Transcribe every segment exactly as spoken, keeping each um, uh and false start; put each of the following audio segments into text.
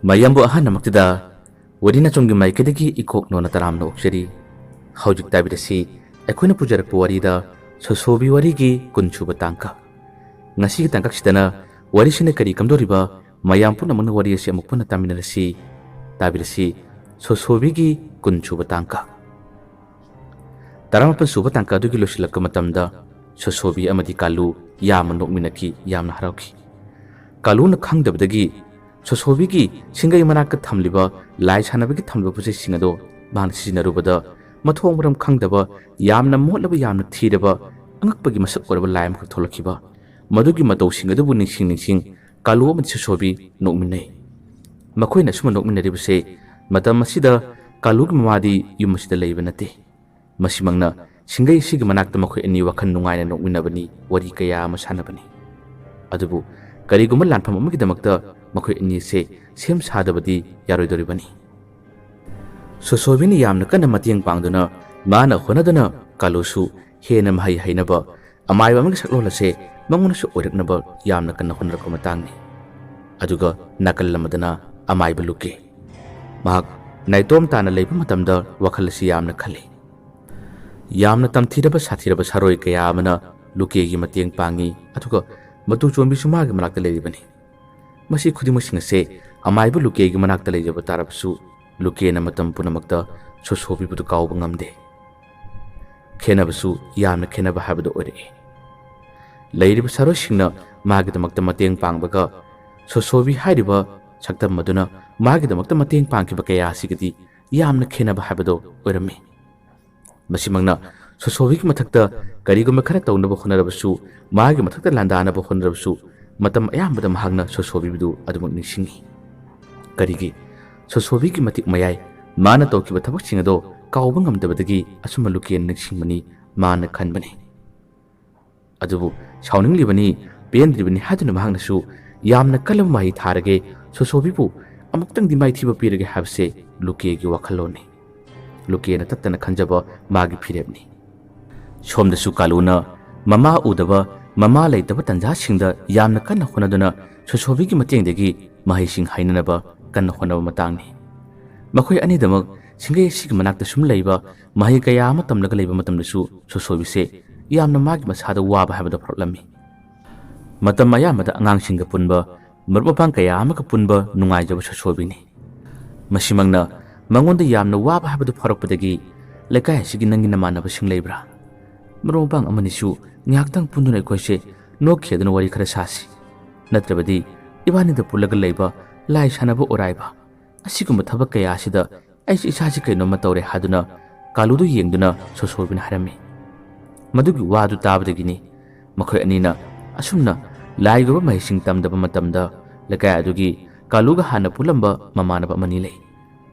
ꯃꯌꯥꯝꯕꯨ ꯑꯍꯥꯟꯕꯃꯛꯇꯗ ꯋꯥꯔꯤ ꯅꯆꯨꯝꯒꯤ ꯃꯥꯏꯀꯩꯗꯒꯤ ꯏꯀꯣꯛ ꯅꯣꯟꯅ ꯇꯔꯥꯝꯅ ꯑꯣꯛꯆꯔꯤ꯫ ꯍꯧꯖꯤꯛ ꯇꯥꯕꯤꯔꯁꯤ ꯑꯩꯈꯣꯏꯅ ꯄꯨꯖꯔꯛꯄ ꯋꯥꯔꯤꯗ ꯁꯣꯁꯣꯕꯤ ꯋꯥꯔꯤꯒꯤ ꯀꯨꯟꯁꯨꯕ ꯇꯥꯡꯀꯛ꯫ ꯉꯁꯤꯒꯤ ꯇꯥꯡꯀꯛꯁꯤꯗꯅ ꯋꯥꯔꯤꯁꯤꯅ ꯀꯔꯤ ꯀꯝꯗꯧꯔꯤꯕ, ꯃꯌꯥꯝ ꯄꯨꯝꯅꯃꯛꯅ ꯋꯥꯔꯤ ꯑꯁꯤ ꯑꯃꯨꯛ ꯄꯨꯟꯅ ꯇꯥꯃꯤꯟꯅꯔꯁꯤ꯫ ꯇꯥꯕꯤꯔꯁꯤ ꯁꯣꯁꯣꯕꯤꯒꯤ ꯀꯨꯟꯁꯨꯕ ꯇꯥꯡꯀꯛ꯫ ꯇꯔꯥꯃꯥꯄꯟ ꯁꯨꯕ ꯇꯥꯡꯀꯛ ꯑꯗꯨꯒꯤ ꯂꯣꯏꯁꯤꯜꯂꯛꯄ ꯃꯇꯝꯗ ꯁꯣꯁꯣꯕꯤ ꯑꯃꯗꯤ ꯀꯥꯂꯨ ꯌꯥꯝꯅ ꯅꯣꯛꯃꯤꯟꯅꯈꯤ, ꯌꯥꯝꯅ ꯍꯔꯥꯎꯈꯤ꯫ ꯀꯥꯂꯨꯅ ꯈꯪꯗꯕꯗꯒꯤ ꯁꯣꯁꯣꯕꯤꯒꯤ ꯁꯤꯡꯒꯩ ꯃꯅꯥꯛꯇ ꯊꯝꯂꯤꯕ ꯂꯥꯏ ꯁꯥꯟꯅꯕꯒꯤ ꯊꯝꯂꯤꯕ ꯄꯣꯠ ꯆꯩꯁꯤꯡ ꯑꯗꯨ ꯃꯍꯥꯛꯅ ꯁꯤꯖꯤꯟꯅꯔꯨꯕꯗ ꯃꯊꯣꯡ ꯃꯔꯝ ꯈꯪꯗꯕ, ꯌꯥꯝꯅ ꯃꯣꯠꯂꯕ, ꯌꯥꯝꯅ ꯊꯤꯔꯕ, ꯑꯉꯛꯄꯒꯤ ꯃꯁꯛ ꯑꯣꯏꯔꯕ ꯂꯥꯏ ꯑꯃꯈꯛ ꯊꯣꯛꯂꯛꯈꯤꯕ꯫ ꯃꯗꯨꯒꯤ ꯃꯇꯧꯁꯤꯡ ꯑꯗꯨꯕꯨ ꯅꯤꯡꯁꯤꯡ ꯅꯤꯡꯁꯤꯡ ꯀꯥꯂꯨ ꯑꯃꯗꯤ ꯁꯣꯁꯣꯕꯤ ꯅꯣꯛꯃꯤꯟꯅꯩ꯫ ꯃꯈꯣꯏꯅ ꯑꯁꯨꯝꯅ ꯅꯣꯛꯃꯤꯟꯅꯔꯤꯕꯁꯦ ꯃꯇꯝ ꯑꯁꯤꯗ ꯀꯥꯂꯨꯒꯤ ꯃꯃꯥꯗꯤ ꯌꯨꯝ ꯑꯁꯤꯗ ꯂꯩꯕ ꯅꯠꯇꯦ꯫ ꯃꯁꯤꯃꯛꯅ ꯁꯤꯡꯒꯩ ꯑꯁꯤꯒꯤ ꯃꯅꯥꯛꯇ ꯃꯈꯣꯏ ꯑꯅꯤ ꯋꯥꯈꯜ ꯅꯨꯡꯉꯥꯏꯅ ꯅꯣꯛꯃꯤꯟꯅꯕꯅꯤ, ꯋꯥꯔꯤ ꯀꯌꯥ ꯑꯃ ꯁꯥꯟꯅꯕꯅꯤ꯫ ꯑꯗꯨꯕꯨ ꯀꯔꯤꯒꯨꯝꯕ ꯂꯥꯟꯐꯝ ꯑꯃꯒꯤꯗꯃꯛꯇ ꯃꯈꯣꯏ ꯑꯅꯤꯁꯦ ꯁꯦꯝ ꯁꯥꯗꯕꯗꯤ ꯌꯥꯔꯣꯏꯗꯧꯔꯤꯕꯅꯤ꯫ ꯁꯣꯁꯣꯕꯤꯅ ꯌꯥꯝꯅ ꯀꯟꯅ ꯃꯇꯦꯡ ꯄꯥꯡꯗꯨꯅ, ꯃꯥꯅ ꯍꯣꯠꯅꯗꯨꯅ ꯀꯥꯂꯨꯁꯨ ꯍꯦꯟꯅ ꯃꯍꯩ ꯍꯩꯅꯕ, ꯑꯃꯥꯏꯕ ꯑꯃꯒꯤ ꯁꯛꯂꯣꯟ ꯑꯁꯦ ꯃꯉꯣꯟꯗꯁꯨ ꯑꯣꯏꯔꯛꯅꯕ ꯌꯥꯝꯅ ꯀꯟꯅ ꯍꯣꯠꯅꯔꯛꯄ ꯃꯇꯥꯡꯅꯤ꯫ ꯑꯗꯨꯒ ꯅꯥꯀꯜ ꯑꯃꯗꯅ ꯑꯃꯥꯏꯕ ꯂꯨꯀꯦ꯫ ꯃꯍꯥꯛ ꯅꯥꯏꯇꯣꯝ ꯇꯥꯅ ꯂꯩꯕ ꯃꯇꯝꯗ ꯋꯥꯈꯜ ꯑꯁꯤ ꯌꯥꯝꯅ ꯈꯜꯂꯤ꯫ ꯌꯥꯝꯅ ꯇꯝꯊꯤꯔꯕ ꯁꯥꯊꯤꯔꯕ ꯁꯥꯔꯣꯏ ꯀꯌꯥ ꯑꯃꯅ ꯂꯨꯀꯦꯒꯤ ꯃꯇꯦꯡ ꯄꯥꯡꯉꯤ, ꯑꯗꯨꯒ ꯃꯇꯨ ꯆꯣꯟꯕꯤꯁꯨ ꯃꯥꯒꯤ ꯃꯅꯥꯛꯇ ꯂꯩꯔꯤꯕꯅꯤ꯫ ꯃꯁꯤ ꯈꯨꯗꯤꯡꯃꯛꯁꯤꯡ ꯑꯁꯦ ꯑꯃꯥꯏꯕ ꯂꯨꯀꯦꯒꯤ ꯃꯅꯥꯛꯇ ꯂꯩꯖꯕ ꯇꯥꯔꯕꯁꯨ, ꯂꯨꯀꯦꯅ ꯃꯇꯝ ꯄꯨꯝꯅꯃꯛꯇ ꯁꯣꯁꯣꯕꯤꯕꯨꯗꯨ ꯀꯥꯎꯕ ꯉꯝꯗꯦ꯫ ꯈꯦꯅꯕꯁꯨ ꯌꯥꯝꯅ ꯈꯦꯅꯕ ꯍꯥꯏꯕꯗꯨ ꯑꯣꯏꯔꯛꯏ꯫ ꯂꯩꯔꯤꯕ ꯁꯥꯔꯣꯏꯁꯤꯡꯅ ꯃꯥꯒꯤꯗꯃꯛꯇ ꯃꯇꯦꯡ ꯄꯥꯡꯕꯒ ꯁꯣꯁꯣꯕꯤ ꯍꯥꯏꯔꯤꯕ ꯁꯛꯇꯝ ꯑꯗꯨꯅ ꯃꯥꯒꯤꯗꯃꯛꯇ ꯃꯇꯦꯡ ꯄꯥꯡꯈꯤꯕ ꯀꯌꯥ ꯑꯁꯤꯒꯗꯤ ꯌꯥꯝꯅ ꯈꯦꯅꯕ ꯍꯥꯏꯕꯗꯨ ꯑꯣꯏꯔꯝꯃꯤ꯫ ꯃꯁꯤꯃꯛꯅ ꯁꯣꯁꯣꯕꯤꯒꯤ ꯃꯊꯛꯇ ꯀꯔꯤꯒꯨꯝꯕ ꯈꯔ ꯇꯧꯅꯕ ꯍꯣꯠꯅꯔꯕꯁꯨ, ꯃꯥꯒꯤ ꯃꯊꯛꯇ ꯂꯥꯟꯗꯥꯅꯕ ꯍꯣꯠꯅꯔꯕꯁꯨ, ꯃꯇꯝ ꯑꯌꯥꯝꯕꯗ ꯃꯍꯥꯛꯅ ꯁꯣꯁꯣꯕꯤꯕꯨ ꯑꯗꯨꯃꯛ ꯅꯤꯡꯁꯤꯡꯏ꯫ ꯀꯔꯤꯒꯤ? ꯁꯣꯁꯣꯕꯤꯒꯤ ꯃꯇꯤꯛ ꯃꯌꯥꯏ, ꯃꯥꯅ ꯇꯧꯈꯤꯕ ꯊꯕꯛꯁꯤꯡ ꯑꯗꯣ ꯀꯥꯎꯕ ꯉꯝꯗꯕꯗꯒꯤ ꯑꯁꯨꯝꯕ ꯂꯨꯀꯦꯅ ꯅꯤꯡꯁꯤꯡꯕꯅꯤ, ꯃꯥꯅ ꯈꯟꯕꯅꯤ꯫ ꯑꯗꯨꯕꯨ ꯁꯥꯎꯅꯤꯡꯂꯤꯕꯅꯤ, ꯄꯦꯟꯗ꯭ꯔꯤꯕꯅꯤ ꯍꯥꯏꯗꯨꯅ ꯃꯍꯥꯛꯅꯁꯨ ꯌꯥꯝꯅ ꯀꯜꯂꯕ ꯃꯍꯩ ꯊꯥꯔꯒꯦ, ꯁꯣꯁꯣꯕꯤꯕꯨ ꯑꯃꯨꯛꯇꯪꯗꯤ ꯃꯥꯏꯊꯤꯕ ꯄꯤꯔꯒꯦ ꯍꯥꯏꯕꯁꯦ ꯂꯨꯀꯦꯒꯤ ꯋꯥꯈꯜꯂꯣꯟꯅꯤ꯫ ꯂꯨꯀꯦꯅ ꯇꯠꯇꯅ ꯈꯟꯖꯕ ꯃꯥꯒꯤ ꯐꯤꯔꯦꯞꯅꯤ꯫ ꯁꯣꯝꯗꯁꯨ ꯀꯥꯂꯨꯅ ꯃꯃꯥ ꯎꯗꯕ, ꯃꯃꯥ ꯂꯩꯇꯕ ꯇꯟꯖꯥꯁꯤꯡꯗ ꯌꯥꯝꯅ ꯀꯟꯅ ꯍꯣꯠꯅꯗꯨꯅ ꯁꯣꯁꯣꯕꯤꯒꯤ ꯃꯇꯦꯡꯗꯒꯤ ꯃꯍꯩꯁꯤꯡ ꯍꯩꯅꯅꯕ ꯀꯟꯅ ꯍꯣꯠꯅꯕ ꯃꯇꯥꯡꯅꯤ꯫ ꯃꯈꯣꯏ ꯑꯅꯤꯗꯃꯛ ꯁꯤꯡꯒꯩ ꯑꯁꯤꯒꯤ ꯃꯅꯥꯛꯇ ꯁꯨꯝ ꯂꯩꯕ, ꯃꯍꯩ ꯀꯌꯥ ꯑꯃ ꯇꯝꯂꯒ ꯂꯩꯕ ꯃꯇꯝꯗꯁꯨ ꯁꯣꯁꯣꯕꯤꯁꯦ ꯌꯥꯝꯅ ꯃꯥꯒꯤ ꯃꯁꯥꯗ ꯋꯥꯕ ꯍꯥꯏꯕꯗꯨ ꯐꯥꯎꯔꯛꯂꯝꯃꯤ꯫ ꯃꯇꯝ ꯑꯌꯥꯝꯕꯗ ꯑꯉꯥꯡꯁꯤꯡꯒ ꯄꯨꯟꯕ, ꯃꯔꯨꯞ ꯃꯄꯥꯡ ꯀꯌꯥ ꯑꯃꯒ ꯄꯨꯟꯕ ꯅꯨꯡꯉꯥꯏꯖꯕ ꯁꯣꯁꯣꯕꯤꯅꯤ꯫ ꯃꯁꯤꯃꯛꯅ ꯃꯉꯣꯟꯗ ꯌꯥꯝꯅ ꯋꯥꯕ ꯍꯥꯏꯕꯗꯨ ꯐꯥꯎꯔꯛꯄꯗꯒꯤ "ꯂꯩꯀꯥꯏ ꯑꯁꯤꯒꯤ ꯅꯪꯒꯤ ꯅꯃꯥꯟꯅꯕꯁꯤꯡ ꯂꯩꯕ꯭ꯔꯥ? ꯃꯔꯨꯞ ꯃꯄꯥꯡ ꯑꯃꯅꯤꯁꯨ ꯉꯥꯏꯍꯥꯛꯇꯪ ꯄꯨꯟꯗꯨꯅ ꯑꯩꯈꯣꯏꯁꯦ ꯅꯣꯛꯈꯤꯗꯨꯅ ꯋꯥꯔꯤ ꯈꯔ ꯁꯥꯁꯤ꯫ ꯅꯠꯇ꯭ꯔꯕꯗꯤ ꯏꯕꯥꯅꯤꯗ ꯄꯨꯜꯂꯒ ꯂꯩꯕ ꯂꯥꯏ ꯁꯥꯟꯅꯕ ꯑꯣꯔꯥꯏꯕ, ꯑꯁꯤꯒꯨꯝꯕ ꯊꯕꯛ ꯀꯌꯥ ꯑꯁꯤꯗ ꯑꯩꯁꯦ ꯏꯁꯥꯁꯤ ꯀꯩꯅꯣꯝꯃ ꯇꯧꯔꯦ" ꯍꯥꯏꯗꯨꯅ ꯀꯥꯂꯨꯗꯨ ꯌꯦꯡꯗꯨꯅ ꯁꯣꯁꯣꯕꯤꯅ ꯍꯥꯏꯔꯝꯃꯤ꯫ ꯃꯗꯨꯒꯤ ꯋꯥꯗꯨ ꯇꯥꯕꯗꯒꯤꯅꯤ ꯃꯈꯣꯏ ꯑꯅꯤꯅ ꯑꯁꯨꯝꯅ ꯂꯥꯏꯒꯨꯝꯕ ꯃꯍꯩꯁꯤꯡ ꯇꯝꯗꯕ ꯃꯇꯝꯗ ꯂꯩꯀꯥꯏ ꯑꯗꯨꯒꯤ ꯀꯥꯂꯨꯒ ꯍꯥꯟꯅ ꯄꯨꯜꯂꯝꯕ ꯃꯃꯥꯟꯅꯕ ꯑꯃꯅꯤ ꯂꯩ꯫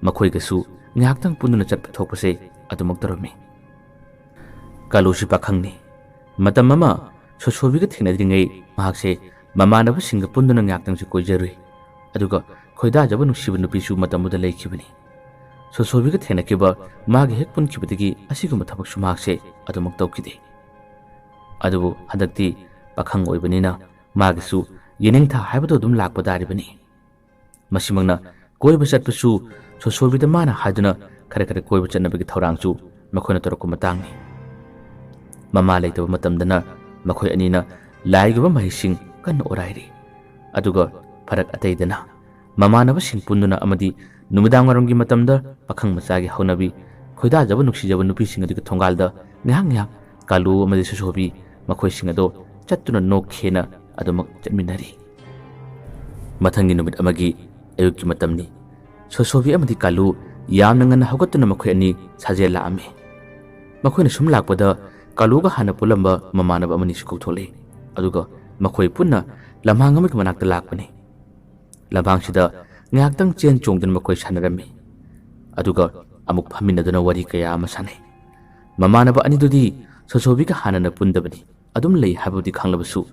ꯃꯈꯣꯏꯒꯁꯨ ꯉꯥꯏꯍꯥꯛꯇꯪ ꯄꯨꯟꯗꯨꯅ ꯆꯠꯄ ꯊꯣꯛꯄꯁꯦ ꯑꯗꯨꯃꯛ ꯇꯧꯔꯝꯃꯤ꯫ ꯀꯥꯂꯨꯁꯤ ꯄꯥꯈꯪꯅꯤ꯫ ꯃꯇꯝ ꯑꯃ ꯁꯣꯁꯣꯕꯤꯒ ꯊꯦꯡꯅꯗ꯭ꯔꯤꯉꯩ ꯃꯍꯥꯛꯁꯦ ꯃꯃꯥꯟꯅꯕꯁꯤꯡꯒ ꯄꯨꯟꯗꯨꯅ ꯉꯥꯏꯍꯥꯛꯇꯪꯁꯨ ꯀꯣꯏꯖꯔꯨꯏ꯫ ꯑꯗꯨꯒ ꯈꯣꯏꯗꯥꯖꯕ ꯅꯨꯡꯁꯤꯕ ꯅꯨꯄꯤꯁꯨ ꯃꯇꯝꯗꯨꯗ ꯂꯩꯈꯤꯕꯅꯤ꯫ ꯁꯣꯁꯣꯕꯤꯒ ꯊꯦꯡꯅꯈꯤꯕ ꯃꯥꯒꯤ ꯍꯦꯛ ꯄꯨꯟꯈꯤꯕꯗꯒꯤ ꯑꯁꯤꯒꯨꯝꯕ ꯊꯕꯛꯁꯨ ꯃꯍꯥꯛꯁꯦ ꯑꯗꯨꯃꯛ ꯇꯧꯈꯤꯗꯦ꯫ ꯑꯗꯨꯕꯨ ꯍꯟꯗꯛꯇꯤ ꯄꯥꯈꯪ ꯑꯣꯏꯕꯅꯤꯅ ꯃꯥꯒꯤꯁꯨ ꯌꯦꯅꯤꯡꯊꯥ ꯍꯥꯏꯕꯗꯨ ꯑꯗꯨꯝ ꯂꯥꯛꯄ ꯇꯥꯔꯤꯕꯅꯤ꯫ ꯃꯁꯤꯃꯛꯅ ꯀꯣꯏꯕ ꯆꯠꯄꯁꯨ ꯁꯣꯁꯣꯕꯤꯗ ꯃꯥꯅ ꯍꯥꯏꯗꯨꯅ ꯈꯔ ꯈꯔ ꯀꯣꯏꯕ ꯆꯠꯅꯕꯒꯤ ꯊꯧꯔꯥꯡꯁꯨ ꯃꯈꯣꯏꯅ ꯇꯧꯔꯛꯄ ꯃꯇꯥꯡꯅꯤ꯫ ꯃꯃꯥ ꯂꯩꯇꯕ ꯃꯇꯝꯗꯅ ꯃꯈꯣꯏ ꯑꯅꯤꯅ ꯂꯥꯏꯒꯨꯝꯕ ꯃꯍꯩꯁꯤꯡ ꯀꯟꯅ ꯑꯣꯔꯥꯏꯔꯤ꯫ ꯑꯗꯨꯒ ꯐꯔꯛ ꯑꯇꯩꯗꯅ ꯃꯃꯥꯟꯅꯕꯁꯤꯡ ꯄꯨꯟꯗꯨꯅ ꯑꯃꯗꯤ ꯅꯨꯃꯤꯗꯥꯡꯋꯥꯏꯔꯝꯒꯤ ꯃꯇꯝꯗ ꯄꯥꯈꯪ ꯃꯆꯥꯒꯤ ꯍꯧꯅꯕꯤ ꯈꯣꯏꯗꯥꯖꯕ ꯅꯨꯡꯁꯤꯖꯕ ꯅꯨꯄꯤꯁꯤꯡ ꯑꯗꯨꯒꯤ ꯊꯣꯡꯒꯥꯜꯗ ꯉꯥꯏꯍꯥꯛ ꯉꯥꯏꯍꯥꯛ ꯀꯥꯂꯨ ꯑꯃꯗꯤ ꯁꯣꯁꯣꯕꯤ ꯃꯈꯣꯏꯁꯤꯡ ꯑꯗꯣ ꯆꯠꯇꯨꯅ ꯅꯣꯛꯈꯦꯅ ꯑꯗꯨꯃꯛ ꯆꯠꯃꯤꯟꯅꯔꯤ꯫ ꯃꯊꯪꯒꯤ ꯅꯨꯃꯤꯠ ꯑꯃꯒꯤ ꯑꯌꯨꯛꯀꯤ ꯃꯇꯝꯅꯤ꯫ ꯁꯣꯁꯣꯕꯤ ꯑꯃꯗꯤ ꯀꯥꯂꯨ ꯌꯥꯝꯅ ꯉꯟꯅ ꯍꯧꯒꯠꯇꯨꯅ ꯃꯈꯣꯏ ꯑꯅꯤ ꯁꯥꯖꯦꯜ ꯂꯥꯛꯑꯝꯃꯤ꯫ ꯃꯈꯣꯏꯅ ꯁꯨꯝ ꯂꯥꯛꯄꯗ ꯀꯥꯂꯨꯒ ꯍꯥꯟꯅ ꯄꯨꯜꯂꯝꯕ ꯃꯃꯥꯟꯅꯕ ꯑꯃꯅꯤꯁꯨ ꯀꯧꯊꯣꯛꯂꯛꯏ꯫ ꯑꯗꯨꯒ ꯃꯈꯣꯏ ꯄꯨꯟꯅ ꯂꯝꯍꯥꯡ ꯑꯃꯒꯤ ꯃꯅꯥꯛꯇ ꯂꯥꯛꯄꯅꯤ꯫ ꯂꯝꯍꯥꯡꯁꯤꯗ ꯉꯥꯏꯍꯥꯛꯇꯪ ꯆꯦꯟ ꯆꯣꯡꯗꯨꯅ ꯃꯈꯣꯏ ꯁꯥꯟꯅꯔꯝꯃꯤ꯫ ꯑꯗꯨꯒ ꯑꯃꯨꯛ ꯐꯝꯃꯤꯟꯅꯗꯨꯅ ꯋꯥꯔꯤ ꯀꯌꯥ ꯑꯃ ꯁꯥꯟꯅꯩ꯫ ꯃꯃꯥꯟꯅꯕ ꯑꯅꯤꯗꯨꯗꯤ ꯁꯣꯁꯣꯕꯤꯒ ꯍꯥꯟꯅꯅ ꯄꯨꯟꯗꯕꯅꯤ꯫ ꯑꯗꯨꯝ ꯂꯩ ꯍꯥꯏꯕꯕꯨꯗꯤ ꯈꯪꯂꯕꯁꯨ,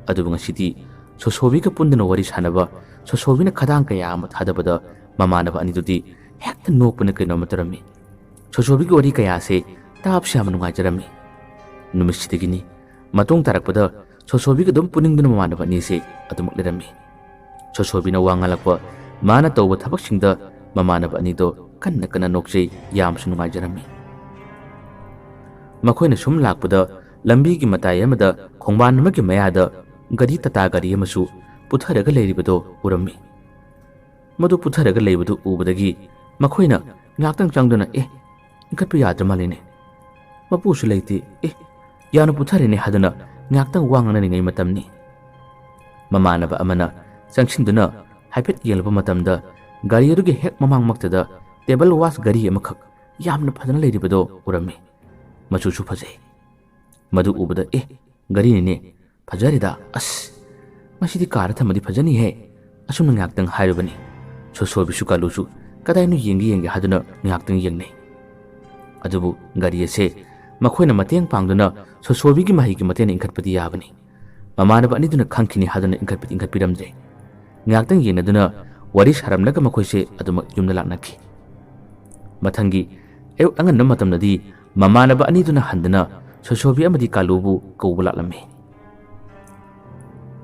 ꯑꯗꯨꯕꯨ ꯉꯁꯤꯗꯤ ꯁꯣꯁꯣꯕꯤꯒ ꯄꯨꯟꯗꯨꯅ ꯋꯥꯔꯤ ꯁꯥꯟꯅꯕ, ꯁꯣꯁꯣꯕꯤꯅ ꯈꯗꯥꯡ ꯀꯌꯥ ꯑꯃ ꯊꯥꯗꯕꯗ ꯃꯃꯥꯟꯅꯕ ꯑꯅꯤꯗꯨꯗꯤ ꯍꯦꯛꯇ ꯅꯣꯛꯄꯅ ꯀꯩꯅꯣꯝꯃ ꯇꯧꯔꯝꯃꯤ꯫ ꯁꯣꯁꯣꯕꯤꯒꯤ ꯋꯥꯔꯤ ꯀꯌꯥꯁꯦ ꯇꯥꯕꯁꯨ ꯌꯥꯝꯅ ꯅꯨꯡꯉꯥꯏꯖꯔꯝꯃꯤ꯫ ꯅꯨꯃꯤꯠꯁꯤꯗꯒꯤꯅꯤ ꯃꯇꯨꯡ ꯇꯥꯔꯛꯄꯗ ꯁꯣꯁꯣꯕꯤꯒ ꯑꯗꯨꯝ ꯄꯨꯅꯤꯡꯗꯨꯅ ꯃꯃꯥꯟꯅꯕ ꯑꯅꯤꯁꯦ ꯑꯗꯨꯃꯛ ꯂꯩꯔꯝꯃꯤ꯫ ꯁꯣꯁꯣꯕꯤꯅ ꯋꯥ ꯉꯥꯡꯂꯛꯄ ꯃꯥꯅ ꯇꯧꯕ ꯊꯕꯛꯁꯤꯡꯗ ꯃꯃꯥꯟꯅꯕ ꯑꯅꯤꯗꯣ ꯀꯟꯅ ꯀꯟꯅ ꯅꯣꯛꯆꯩ, ꯌꯥꯝꯁꯨ ꯅꯨꯡꯉꯥꯏꯖꯔꯝꯃꯤ꯫ ꯃꯈꯣꯏꯅ ꯁꯨꯝ ꯂꯥꯛꯄꯗ ꯂꯝꯕꯤꯒꯤ ꯃꯇꯥꯏ ꯑꯃꯗ ꯈꯣꯡꯕꯥꯟ ꯑꯃꯒꯤ ꯃꯌꯥꯗ ꯒꯥꯔꯤ, ꯇꯥꯇꯥ ꯒꯥꯔꯤ ꯑꯃꯁꯨ ꯄꯨꯊꯔꯒ ꯂꯩꯔꯤꯕꯗꯣ ꯎꯔꯝꯃꯤ꯫ ꯃꯗꯨ ꯄꯨꯊꯔꯒ ꯂꯩꯕꯗꯨ ꯎꯕꯗꯒꯤ ꯃꯈꯣꯏꯅ ꯉꯥꯛꯇꯪ ꯆꯪꯗꯨꯅ, "ꯑꯦ, ꯏꯟꯈꯠꯄ ꯌꯥꯗ꯭ꯔ ꯃꯥꯜꯂꯤꯅꯦ꯫ ꯃꯄꯨꯁꯨ ꯂꯩꯇꯦ꯫ ꯑꯦ, ꯌꯥꯝꯅ ꯄꯨꯊꯔꯦꯅꯦ" ꯍꯥꯏꯗꯨꯅ ꯉꯥꯛꯇꯪ ꯋꯥ ꯉꯥꯡꯅꯔꯤꯉꯩ ꯃꯇꯝꯅꯤ꯫ ꯃꯃꯥꯟꯅꯕ ꯑꯃꯅ ꯆꯪꯁꯤꯟꯗꯨꯅ ꯍꯥꯏꯐꯦꯠ ꯌꯦꯡꯂꯨꯕ ꯃꯇꯝꯗ ꯒꯥꯔꯤ ꯑꯗꯨꯒꯤ ꯍꯦꯛ ꯃꯃꯥꯡꯃꯛꯇꯗ ꯇꯦꯕꯜ ꯋꯥꯁ ꯒꯥꯔꯤ ꯑꯃꯈꯛ ꯌꯥꯝꯅ ꯐꯖꯅ ꯂꯩꯔꯤꯕꯗꯣ ꯎꯔꯝꯃꯤ꯫ ꯃꯆꯨꯁꯨ ꯐꯖꯩ꯫ ꯃꯗꯨ ꯎꯕꯗ, "ꯑꯦ, ꯒꯥꯔꯤꯅꯤꯅꯦ, ꯐꯖꯔꯦꯗ꯫ ꯑꯁ, ꯃꯁꯤꯗꯤ ꯀꯥꯗ ꯊꯝꯃꯗꯤ ꯐꯖꯅꯤꯍꯦ"꯫ ꯑꯁꯨꯝꯅ ꯉꯥꯏꯍꯥꯛꯇꯪ ꯍꯥꯏꯔꯨꯕꯅꯤ꯫ ꯁꯣꯁꯣꯕꯤꯁꯨ ꯀꯥꯂꯨꯁꯨ ꯀꯗꯥꯏꯅꯣ ꯌꯦꯡꯒꯦ ꯌꯦꯡꯒꯦ ꯍꯥꯏꯗꯨꯅ ꯉꯥꯏꯍꯥꯛꯇꯪ ꯌꯦꯡꯅꯩ꯫ ꯑꯗꯨꯕꯨ ꯒꯥꯔꯤ ꯑꯁꯦ ꯃꯈꯣꯏꯅ ꯃꯇꯦꯡ ꯄꯥꯡꯗꯨꯅ ꯁꯣꯁꯣꯕꯤꯒꯤ ꯃꯍꯩꯒꯤ ꯃꯇꯦꯡꯅ ꯏꯟꯈꯠꯄꯗꯤ ꯌꯥꯕꯅꯤ꯫ ꯃꯃꯥꯟꯅꯕ ꯑꯅꯤꯗꯨꯅ ꯈꯪꯈꯤꯅꯤ ꯍꯥꯏꯗꯨꯅ ꯏꯟꯈꯠꯄꯗꯤ ꯏꯟꯈꯠꯄꯤꯔꯝꯗ꯭ꯔꯦ꯫ ꯉꯥꯏꯍꯥꯛꯇꯪ ꯌꯦꯡꯅꯗꯨꯅ ꯋꯥꯔꯤ ꯁꯥꯔꯝꯂꯒ ꯃꯈꯣꯏꯁꯦ ꯑꯗꯨꯃꯛ ꯌꯨꯝꯗ ꯂꯥꯛꯅꯈꯤ꯫ ꯃꯊꯪꯒꯤ ꯑꯌꯨꯛ ꯑꯉꯟꯕ ꯃꯇꯝꯗꯗꯤ ꯃꯃꯥꯟꯅꯕ ꯑꯅꯤꯗꯨꯅ ꯍꯟꯗꯨꯅ ꯁꯣꯁꯣꯕꯤ ꯑꯃꯗꯤ ꯀꯥꯂꯨꯕꯨ ꯀꯧꯕ ꯂꯥꯛꯂꯝꯃꯤ꯫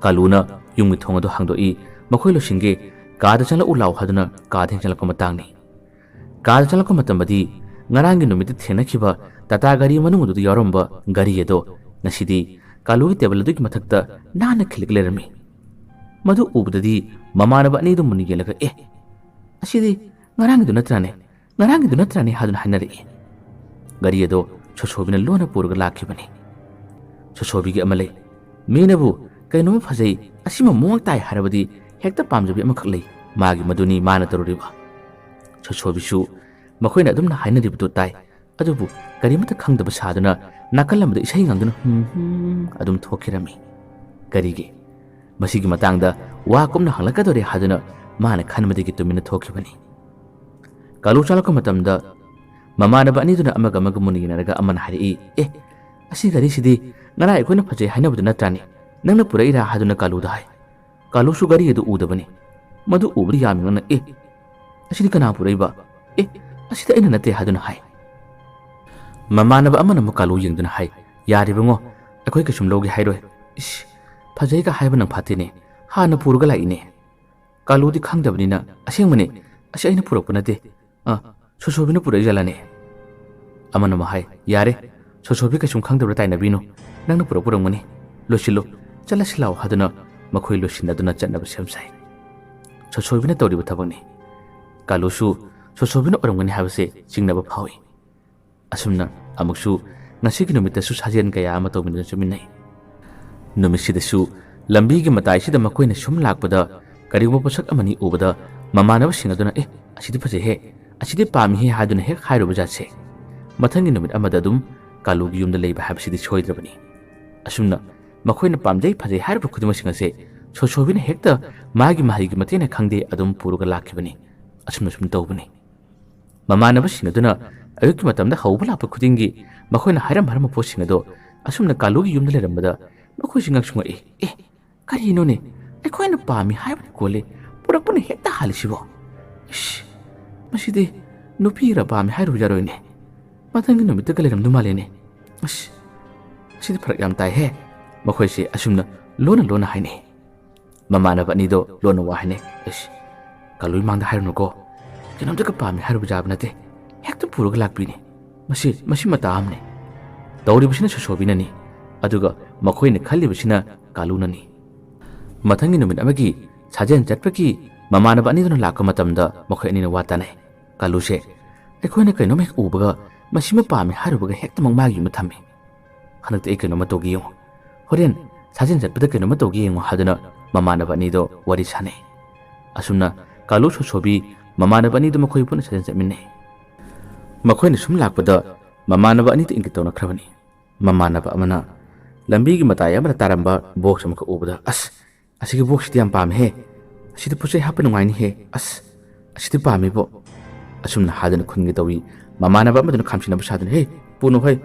ꯀꯥꯂꯨꯅ ꯌꯨꯝꯒꯤ ꯊꯣꯡ ꯑꯗꯨ ꯍꯥꯡꯗꯣꯛꯏ꯫ "ꯃꯈꯣꯏ ꯂꯣꯏꯁꯤꯟꯒꯦ, ꯀꯥꯗ ꯆꯪꯂꯛꯎ ꯂꯥꯎ" ꯍꯥꯏꯗꯨꯅ ꯀꯥꯗ ꯍꯦꯛ ꯆꯪꯂꯛꯄ ꯃꯇꯥꯡꯅꯤ꯫ ꯀꯥꯗ ꯆꯪꯂꯛꯄ ꯃꯇꯝꯗꯗꯤ ꯉꯔꯥꯡꯒꯤ ꯅꯨꯃꯤꯠꯇ ꯊꯦꯡꯅꯈꯤꯕ ꯇꯥꯇꯥ ꯒꯥꯔꯤ ꯃꯅꯨꯡ ꯑꯗꯨꯗ ꯌꯥꯎꯔꯝꯕ ꯒꯥꯔꯤ ꯑꯗꯣ ꯉꯁꯤꯗꯤ ꯀꯥꯂꯨꯒꯤ ꯇꯦꯕꯜ ꯑꯗꯨꯒꯤ ꯃꯊꯛꯇ ꯅꯥꯟꯅ ꯈꯤꯜꯂꯒ ꯂꯩꯔꯝꯃꯤ꯫ ꯃꯗꯨ ꯎꯕꯗꯗꯤ ꯃꯃꯥꯟꯅꯕ ꯑꯅꯤꯗꯨ ꯃꯨꯟꯅ ꯌꯦꯡꯂꯒ, "ꯑꯦ, ꯑꯁꯤꯗꯤ ꯉꯔꯥꯡꯒꯤꯗꯨ ꯅꯠꯇ꯭ꯔꯥꯅꯦ? ꯉꯔꯥꯡꯒꯤꯗꯨ ꯅꯠꯇ꯭ꯔꯥꯅꯦ?" ꯍꯥꯏꯗꯨꯅ ꯍꯥꯏꯅꯔꯛꯏ꯫ ꯒꯥꯔꯤ ꯑꯗꯣ ꯁꯣꯁꯣꯕꯤꯅ ꯂꯣꯟꯅ ꯄꯨꯔꯒ ꯂꯥꯛꯈꯤꯕꯅꯤ꯫ ꯁꯣꯁꯣꯕꯤꯒꯤ ꯑꯃ ꯂꯩ꯫ ꯃꯤꯅꯕꯨ "ꯀꯩꯅꯣꯝꯃ ꯐꯖꯩ, ꯑꯁꯤꯃ ꯃꯑꯣꯡ ꯇꯥꯏ" ꯍꯥꯏꯔꯕꯗꯤ ꯍꯦꯛꯇ ꯄꯥꯝꯖꯕꯤ ꯑꯃꯈꯛ ꯂꯩ꯫ ꯃꯥꯒꯤ ꯃꯗꯨꯅꯤ ꯃꯥꯅ ꯇꯧꯔꯨꯔꯤꯕ꯫ ꯁꯣꯁꯣꯕꯤꯁꯨ ꯃꯈꯣꯏꯅ ꯑꯗꯨꯝꯅ ꯍꯥꯏꯅꯔꯤꯕꯗꯨ ꯇꯥꯏ꯫ ꯑꯗꯨꯕꯨ ꯀꯔꯤꯃꯠꯇ ꯈꯪꯗꯕ ꯁꯥꯗꯨꯅ ꯅꯥꯀꯜ ꯑꯃꯗ ꯏꯁꯩ ꯉꯪꯗꯨꯅ "ꯍꯨꯝ ꯍꯨꯝ" ꯑꯗꯨꯝ ꯊꯣꯛꯈꯤꯔꯝꯃꯤ꯫ ꯀꯔꯤꯒꯤ? ꯃꯁꯤꯒꯤ ꯃꯇꯥꯡꯗ ꯋꯥ ꯀꯨꯞꯅ ꯍꯪꯂꯛꯀꯗꯧꯔꯦ ꯍꯥꯏꯗꯨꯅ ꯃꯥꯅ ꯈꯟꯕꯗꯒꯤ ꯇꯨꯃꯤꯟꯅ ꯊꯣꯛꯈꯤꯕꯅꯤ꯫ ꯀꯥꯂꯨ ꯆꯪꯂꯛꯄ ꯃꯇꯝꯗ ꯃꯃꯥꯟꯅꯕ ꯑꯅꯤꯗꯨꯅ ꯑꯃꯒ ꯑꯃꯒ ꯃꯨꯟꯅ ꯌꯦꯡꯅꯔꯒ ꯑꯃꯅ ꯍꯥꯏꯔꯛꯏ, "ꯑꯦ, ꯑꯁꯤ ꯒꯥꯔꯤꯁꯤꯗꯤ ꯉꯔꯥꯡ ꯑꯩꯈꯣꯏꯅ ꯐꯖꯩ ꯍꯥꯏꯅꯕꯗꯨ ꯅꯠꯇ꯭ꯔꯥꯅꯦ? ꯅꯪꯅ ꯄꯨꯔꯛꯏꯔꯥ?" ꯍꯥꯏꯗꯨꯅ ꯀꯥꯂꯨꯗ ꯍꯥꯏ꯫ ꯀꯥꯂꯨꯁꯨ ꯒꯥꯔꯤ ꯑꯗꯨ ꯎꯗꯕꯅꯤ꯫ ꯃꯗꯨ ꯎꯕꯗ ꯌꯥꯝ ꯌꯦꯡꯅ, "ꯑꯦ, ꯑꯁꯤꯗꯤ ꯀꯅꯥ ꯄꯨꯔꯛꯏꯕ? ꯑꯦ, ꯑꯁꯤꯗꯤ ꯑꯩꯅ ꯅꯠꯇꯦ" ꯍꯥꯏꯗꯨꯅ ꯍꯥꯏ꯫ ꯃꯃꯥꯟꯅꯕ ꯑꯃꯅ ꯑꯃꯨꯛ ꯀꯥꯂꯨ ꯌꯦꯡꯗꯨꯅ ꯍꯥꯏ, "ꯌꯥꯔꯦ ꯏꯕꯨꯡꯉꯣ, ꯑꯩꯈꯣꯏ ꯀꯩꯁꯨꯝ ꯂꯧꯒꯦ ꯍꯥꯏꯔꯣꯏ꯫ ꯏꯁ, ꯐꯖꯩꯒ ꯍꯥꯏꯕ ꯅꯪ ꯐꯠꯇꯦꯅꯦ, ꯍꯥꯟꯅ ꯄꯨꯔꯒ ꯂꯥꯛꯏꯅꯦ"꯫ ꯀꯥꯂꯨꯗꯤ ꯈꯪꯗꯕꯅꯤꯅ, "ꯑꯁꯦꯡꯕꯅꯦ, ꯑꯁꯤ ꯑꯩꯅ ꯄꯨꯔꯛꯄ ꯅꯠꯇꯦ꯫ ꯑ, ꯁꯣꯁꯣꯕꯤꯅ ꯄꯨꯔꯛꯏ ꯖꯥꯠꯂꯅꯦ?" ꯑꯃꯅ ꯑꯃꯨꯛ ꯍꯥꯏ, "ꯌꯥꯔꯦ, ꯁꯣꯁꯣꯕꯤ ꯀꯩꯁꯨꯝ ꯈꯪꯗꯕ꯭ꯔꯥ ꯇꯥꯏꯅꯕꯤꯅꯨ꯫ ꯅꯪꯅ ꯄꯨꯔꯛꯄ ꯑꯣꯏꯔꯝꯒꯅꯤ꯫ ꯂꯣꯏꯁꯤꯜꯂꯨ, ꯆꯠꯂꯁꯤ ꯂꯥꯛꯑꯣ" ꯍꯥꯏꯗꯨꯅ ꯃꯈꯣꯏ ꯂꯣꯏꯁꯤꯟꯅꯗꯨꯅ ꯆꯠꯅꯕ ꯁꯦꯝ ꯁꯥꯏ꯫ ꯁꯣꯁꯣꯕꯤꯅ ꯇꯧꯔꯤꯕ ꯊꯕꯛꯅꯤ꯫ ꯀꯥꯂꯨꯁꯨ ꯁꯣꯁꯣꯕꯤꯅ ꯑꯣꯏꯔꯝꯒꯅꯤ ꯍꯥꯏꯕꯁꯦ ꯆꯤꯡꯅꯕ ꯐꯥꯎꯏ꯫ ꯑꯁꯨꯝꯅ ꯑꯃꯨꯛꯁꯨ ꯉꯁꯤꯒꯤ ꯅꯨꯃꯤꯠꯇꯁꯨ ꯁꯥꯖꯦꯜ ꯀꯌꯥ ꯑꯃ ꯇꯧꯃꯤꯟꯅꯗꯨꯅ ꯆꯠꯃꯤꯟꯅꯩ꯫ ꯅꯨꯃꯤꯠꯁꯤꯗꯁꯨ ꯂꯝꯕꯤꯒꯤ ꯃꯇꯥꯏꯁꯤꯗ ꯃꯈꯣꯏꯅ ꯁꯨꯝ ꯂꯥꯛꯄꯗ ꯀꯔꯤꯒꯨꯝꯕ ꯄꯣꯠꯁꯛ ꯑꯃꯅꯤ ꯎꯕꯗ ꯃꯃꯥꯟꯅꯕꯁꯤꯡ ꯑꯗꯨꯅ, "ꯑꯦ, ꯑꯁꯤꯗꯤ ꯐꯖꯩꯍꯦ, ꯑꯁꯤꯗꯤ ꯄꯥꯝꯃꯤꯍꯦ" ꯍꯥꯏꯗꯨꯅ ꯍꯦꯛ ꯍꯥꯏꯔꯨꯕ ꯖꯥꯠꯁꯦ꯫ ꯃꯊꯪꯒꯤ ꯅꯨꯃꯤꯠ ꯑꯃꯗ ꯑꯗꯨꯝ ꯀꯥꯂꯨꯒꯤ ꯌꯨꯝꯗ ꯂꯩꯕ ꯍꯥꯏꯕꯁꯤꯗꯤ ꯁꯣꯏꯗ꯭ꯔꯕꯅꯤ꯫ ꯑꯁꯨꯝꯅ ꯃꯈꯣꯏꯅ ꯄꯥꯝꯖꯩ ꯐꯖꯩ ꯍꯥꯏꯔꯤꯕ ꯈꯨꯗꯤꯡꯃꯛꯁꯤꯡ ꯑꯁꯦ ꯁꯣꯁꯣꯕꯤꯅ ꯍꯦꯛꯇ ꯃꯥꯒꯤ ꯃꯍꯩꯒꯤ ꯃꯇꯦꯡꯅ ꯈꯪꯗꯦ ꯑꯗꯨꯝ ꯄꯨꯔꯒ ꯂꯥꯛꯈꯤꯕꯅꯤ꯫ ꯑꯁꯨꯝꯅ ꯁꯨꯝ ꯇꯧꯕꯅꯤ꯫ ꯃꯃꯥꯟꯅꯕꯁꯤꯡ ꯑꯗꯨꯅ ꯑꯌꯨꯛꯀꯤ ꯃꯇꯝꯗ ꯍꯧꯕ ꯂꯥꯛꯄ ꯈꯨꯗꯤꯡꯒꯤ ꯃꯈꯣꯏꯅ ꯍꯥꯏꯔꯝ ꯍꯥꯏꯔꯝꯕ ꯄꯣꯠꯁꯤꯡ ꯑꯗꯣ ꯑꯁꯨꯝꯅ ꯀꯥꯂꯨꯒꯤ ꯌꯨꯝꯗ ꯂꯩꯔꯝꯕꯗ ꯃꯈꯣꯏꯁꯤ ꯉꯛꯁꯨ ꯉꯛꯏ꯫ "ꯑꯦ, ꯀꯔꯤꯅꯣꯅꯦ? ꯑꯩꯈꯣꯏꯅ ꯄꯥꯝꯃꯤ ꯍꯥꯏꯕꯅ ꯀꯣꯜꯂꯤ, ꯄꯨꯔꯛꯄꯅ ꯍꯦꯛꯇ ꯍꯥꯜꯂꯤꯁꯤꯕꯣ? ꯏꯁ, ꯃꯁꯤꯗꯤ ꯅꯨꯄꯤꯔ ꯄꯥꯝꯃꯤ ꯍꯥꯏꯔꯨꯕ ꯌꯥꯔꯣꯏꯅꯦ꯫ ꯃꯊꯪꯒꯤ ꯅꯨꯃꯤꯠꯇꯒ ꯂꯩꯔꯝꯗꯧ ꯃꯥꯜꯂꯦꯅꯦ꯫ ꯑꯁ, ꯁꯤꯗꯤ ꯐꯔꯛ ꯌꯥꯝ ꯇꯥꯏꯍꯦ"꯫ ꯃꯈꯣꯏꯁꯦ ꯑꯁꯨꯝꯅ ꯂꯣꯟꯅ ꯂꯣꯟꯅ ꯍꯥꯏꯅꯩ꯫ ꯃꯃꯥꯟꯅꯕ ꯑꯅꯤꯗꯣ ꯂꯣꯟꯅ ꯋꯥ ꯍꯥꯏꯅꯩ꯫ "ꯑꯁ, ꯀꯥꯂꯨ ꯏꯃꯥꯡꯗ ꯍꯥꯏꯔꯨꯅꯨꯀꯣ꯫ ꯀꯩꯅꯣꯝꯇꯒ ꯄꯥꯝꯃꯤ ꯍꯥꯏꯔꯨꯕ ꯌꯥꯕ ꯅꯠꯇꯦ꯫ ꯍꯦꯛꯇ ꯄꯨꯔꯒ ꯂꯥꯛꯄꯤꯅꯤ꯫ ꯃꯁꯤ, ꯃꯁꯤ ꯃꯇꯥ ꯑꯃꯅꯤ"꯫ ꯇꯧꯔꯤꯕꯁꯤꯅ ꯁꯣꯁꯣꯕꯤꯅꯅꯤ, ꯑꯗꯨꯒ ꯃꯈꯣꯏꯅ ꯈꯜꯂꯤꯕꯁꯤꯅ ꯀꯥꯂꯨꯅꯅꯤ꯫ ꯃꯊꯪꯒꯤ ꯅꯨꯃꯤꯠ ꯑꯃꯒꯤ ꯁꯥꯖꯦꯜ ꯆꯠꯄꯒꯤ ꯃꯃꯥꯟꯅꯕ ꯑꯅꯤꯗꯨꯅ ꯂꯥꯛꯄ ꯃꯇꯝꯗ ꯃꯈꯣꯏ ꯑꯅꯤꯅ ꯋꯥ ꯇꯥꯅꯩ꯫ ꯀꯥꯂꯨꯁꯦ, "ꯑꯩꯈꯣꯏꯅ ꯀꯩꯅꯣꯝ ꯍꯦꯛ ꯎꯕꯒ ꯃꯁꯤꯃ ꯄꯥꯝꯃꯤ ꯍꯥꯏꯔꯨꯕꯒ ꯍꯦꯛꯇꯃꯛ ꯃꯥꯒꯤ ꯌꯨꯝꯗ ꯊꯝꯃꯤ꯫ ꯍꯟꯗꯛꯇꯤ ꯑꯩ ꯀꯩꯅꯣꯝꯃ ꯇꯧꯒꯦ ꯌꯦꯡꯉꯨ꯫ ꯍꯣꯔꯦꯟ ꯁꯥꯖꯦꯜ ꯆꯠꯄꯗ ꯀꯩꯅꯣꯝꯃ ꯇꯧꯒꯦ ꯌꯦꯡꯉꯨ" ꯍꯥꯏꯗꯨꯅ ꯃꯃꯥꯟꯅꯕ ꯑꯅꯤꯗꯣ ꯋꯥꯔꯤ ꯁꯥꯅꯩ꯫ ꯑꯁꯨꯝꯅ ꯀꯥꯂꯨ ꯁꯣꯁꯣꯕꯤ ꯃꯃꯥꯟꯅꯕ ꯑꯅꯤꯗꯨ ꯃꯈꯣꯏ ꯄꯨꯟꯅ ꯁꯥꯖꯦꯜ ꯆꯠꯃꯤꯟꯅꯩ꯫ ꯃꯈꯣꯏꯅ ꯁꯨꯝ ꯂꯥꯛꯄꯗ ꯃꯃꯥꯟꯅꯕ ꯑꯅꯤꯗꯨ ꯏꯪꯒꯤꯠ ꯇꯧꯅꯈ꯭ꯔꯕꯅꯤ꯫ ꯃꯃꯥꯟꯅꯕ ꯑꯃꯅ ꯂꯝꯕꯤꯒꯤ ꯃꯇꯥꯏ ꯑꯃꯗ ꯇꯥꯔꯝꯕ ꯕꯣꯛꯁ ꯑꯃꯈꯛ ꯎꯕꯗ, "ꯑꯁ, ꯑꯁꯤꯒꯤ ꯕꯣꯛꯁꯁꯤꯗꯤ ꯌꯥꯝ ꯄꯥꯝꯃꯦꯍꯦ꯫ ꯑꯁꯤꯗ ꯄꯣꯠ ꯆꯩ ꯍꯥꯞꯄ ꯅꯨꯡꯉꯥꯏꯅꯤꯍꯦ꯫ ꯑꯁ, ꯑꯁꯤꯗꯤ ꯄꯥꯝꯃꯤꯕꯣ"꯫ ꯑꯁꯨꯝꯅ ꯍꯥꯏꯗꯨꯅ ꯈꯨꯟꯒꯦ ꯇꯧꯏ꯫ ꯃꯃꯥꯟꯅꯕ ꯑꯃꯗꯨꯅ ꯈꯥꯝꯁꯤꯟꯅꯕ ꯁꯥꯗꯨꯅ, "ꯍꯦ, ꯄꯨꯅꯨ ꯍꯣꯏ,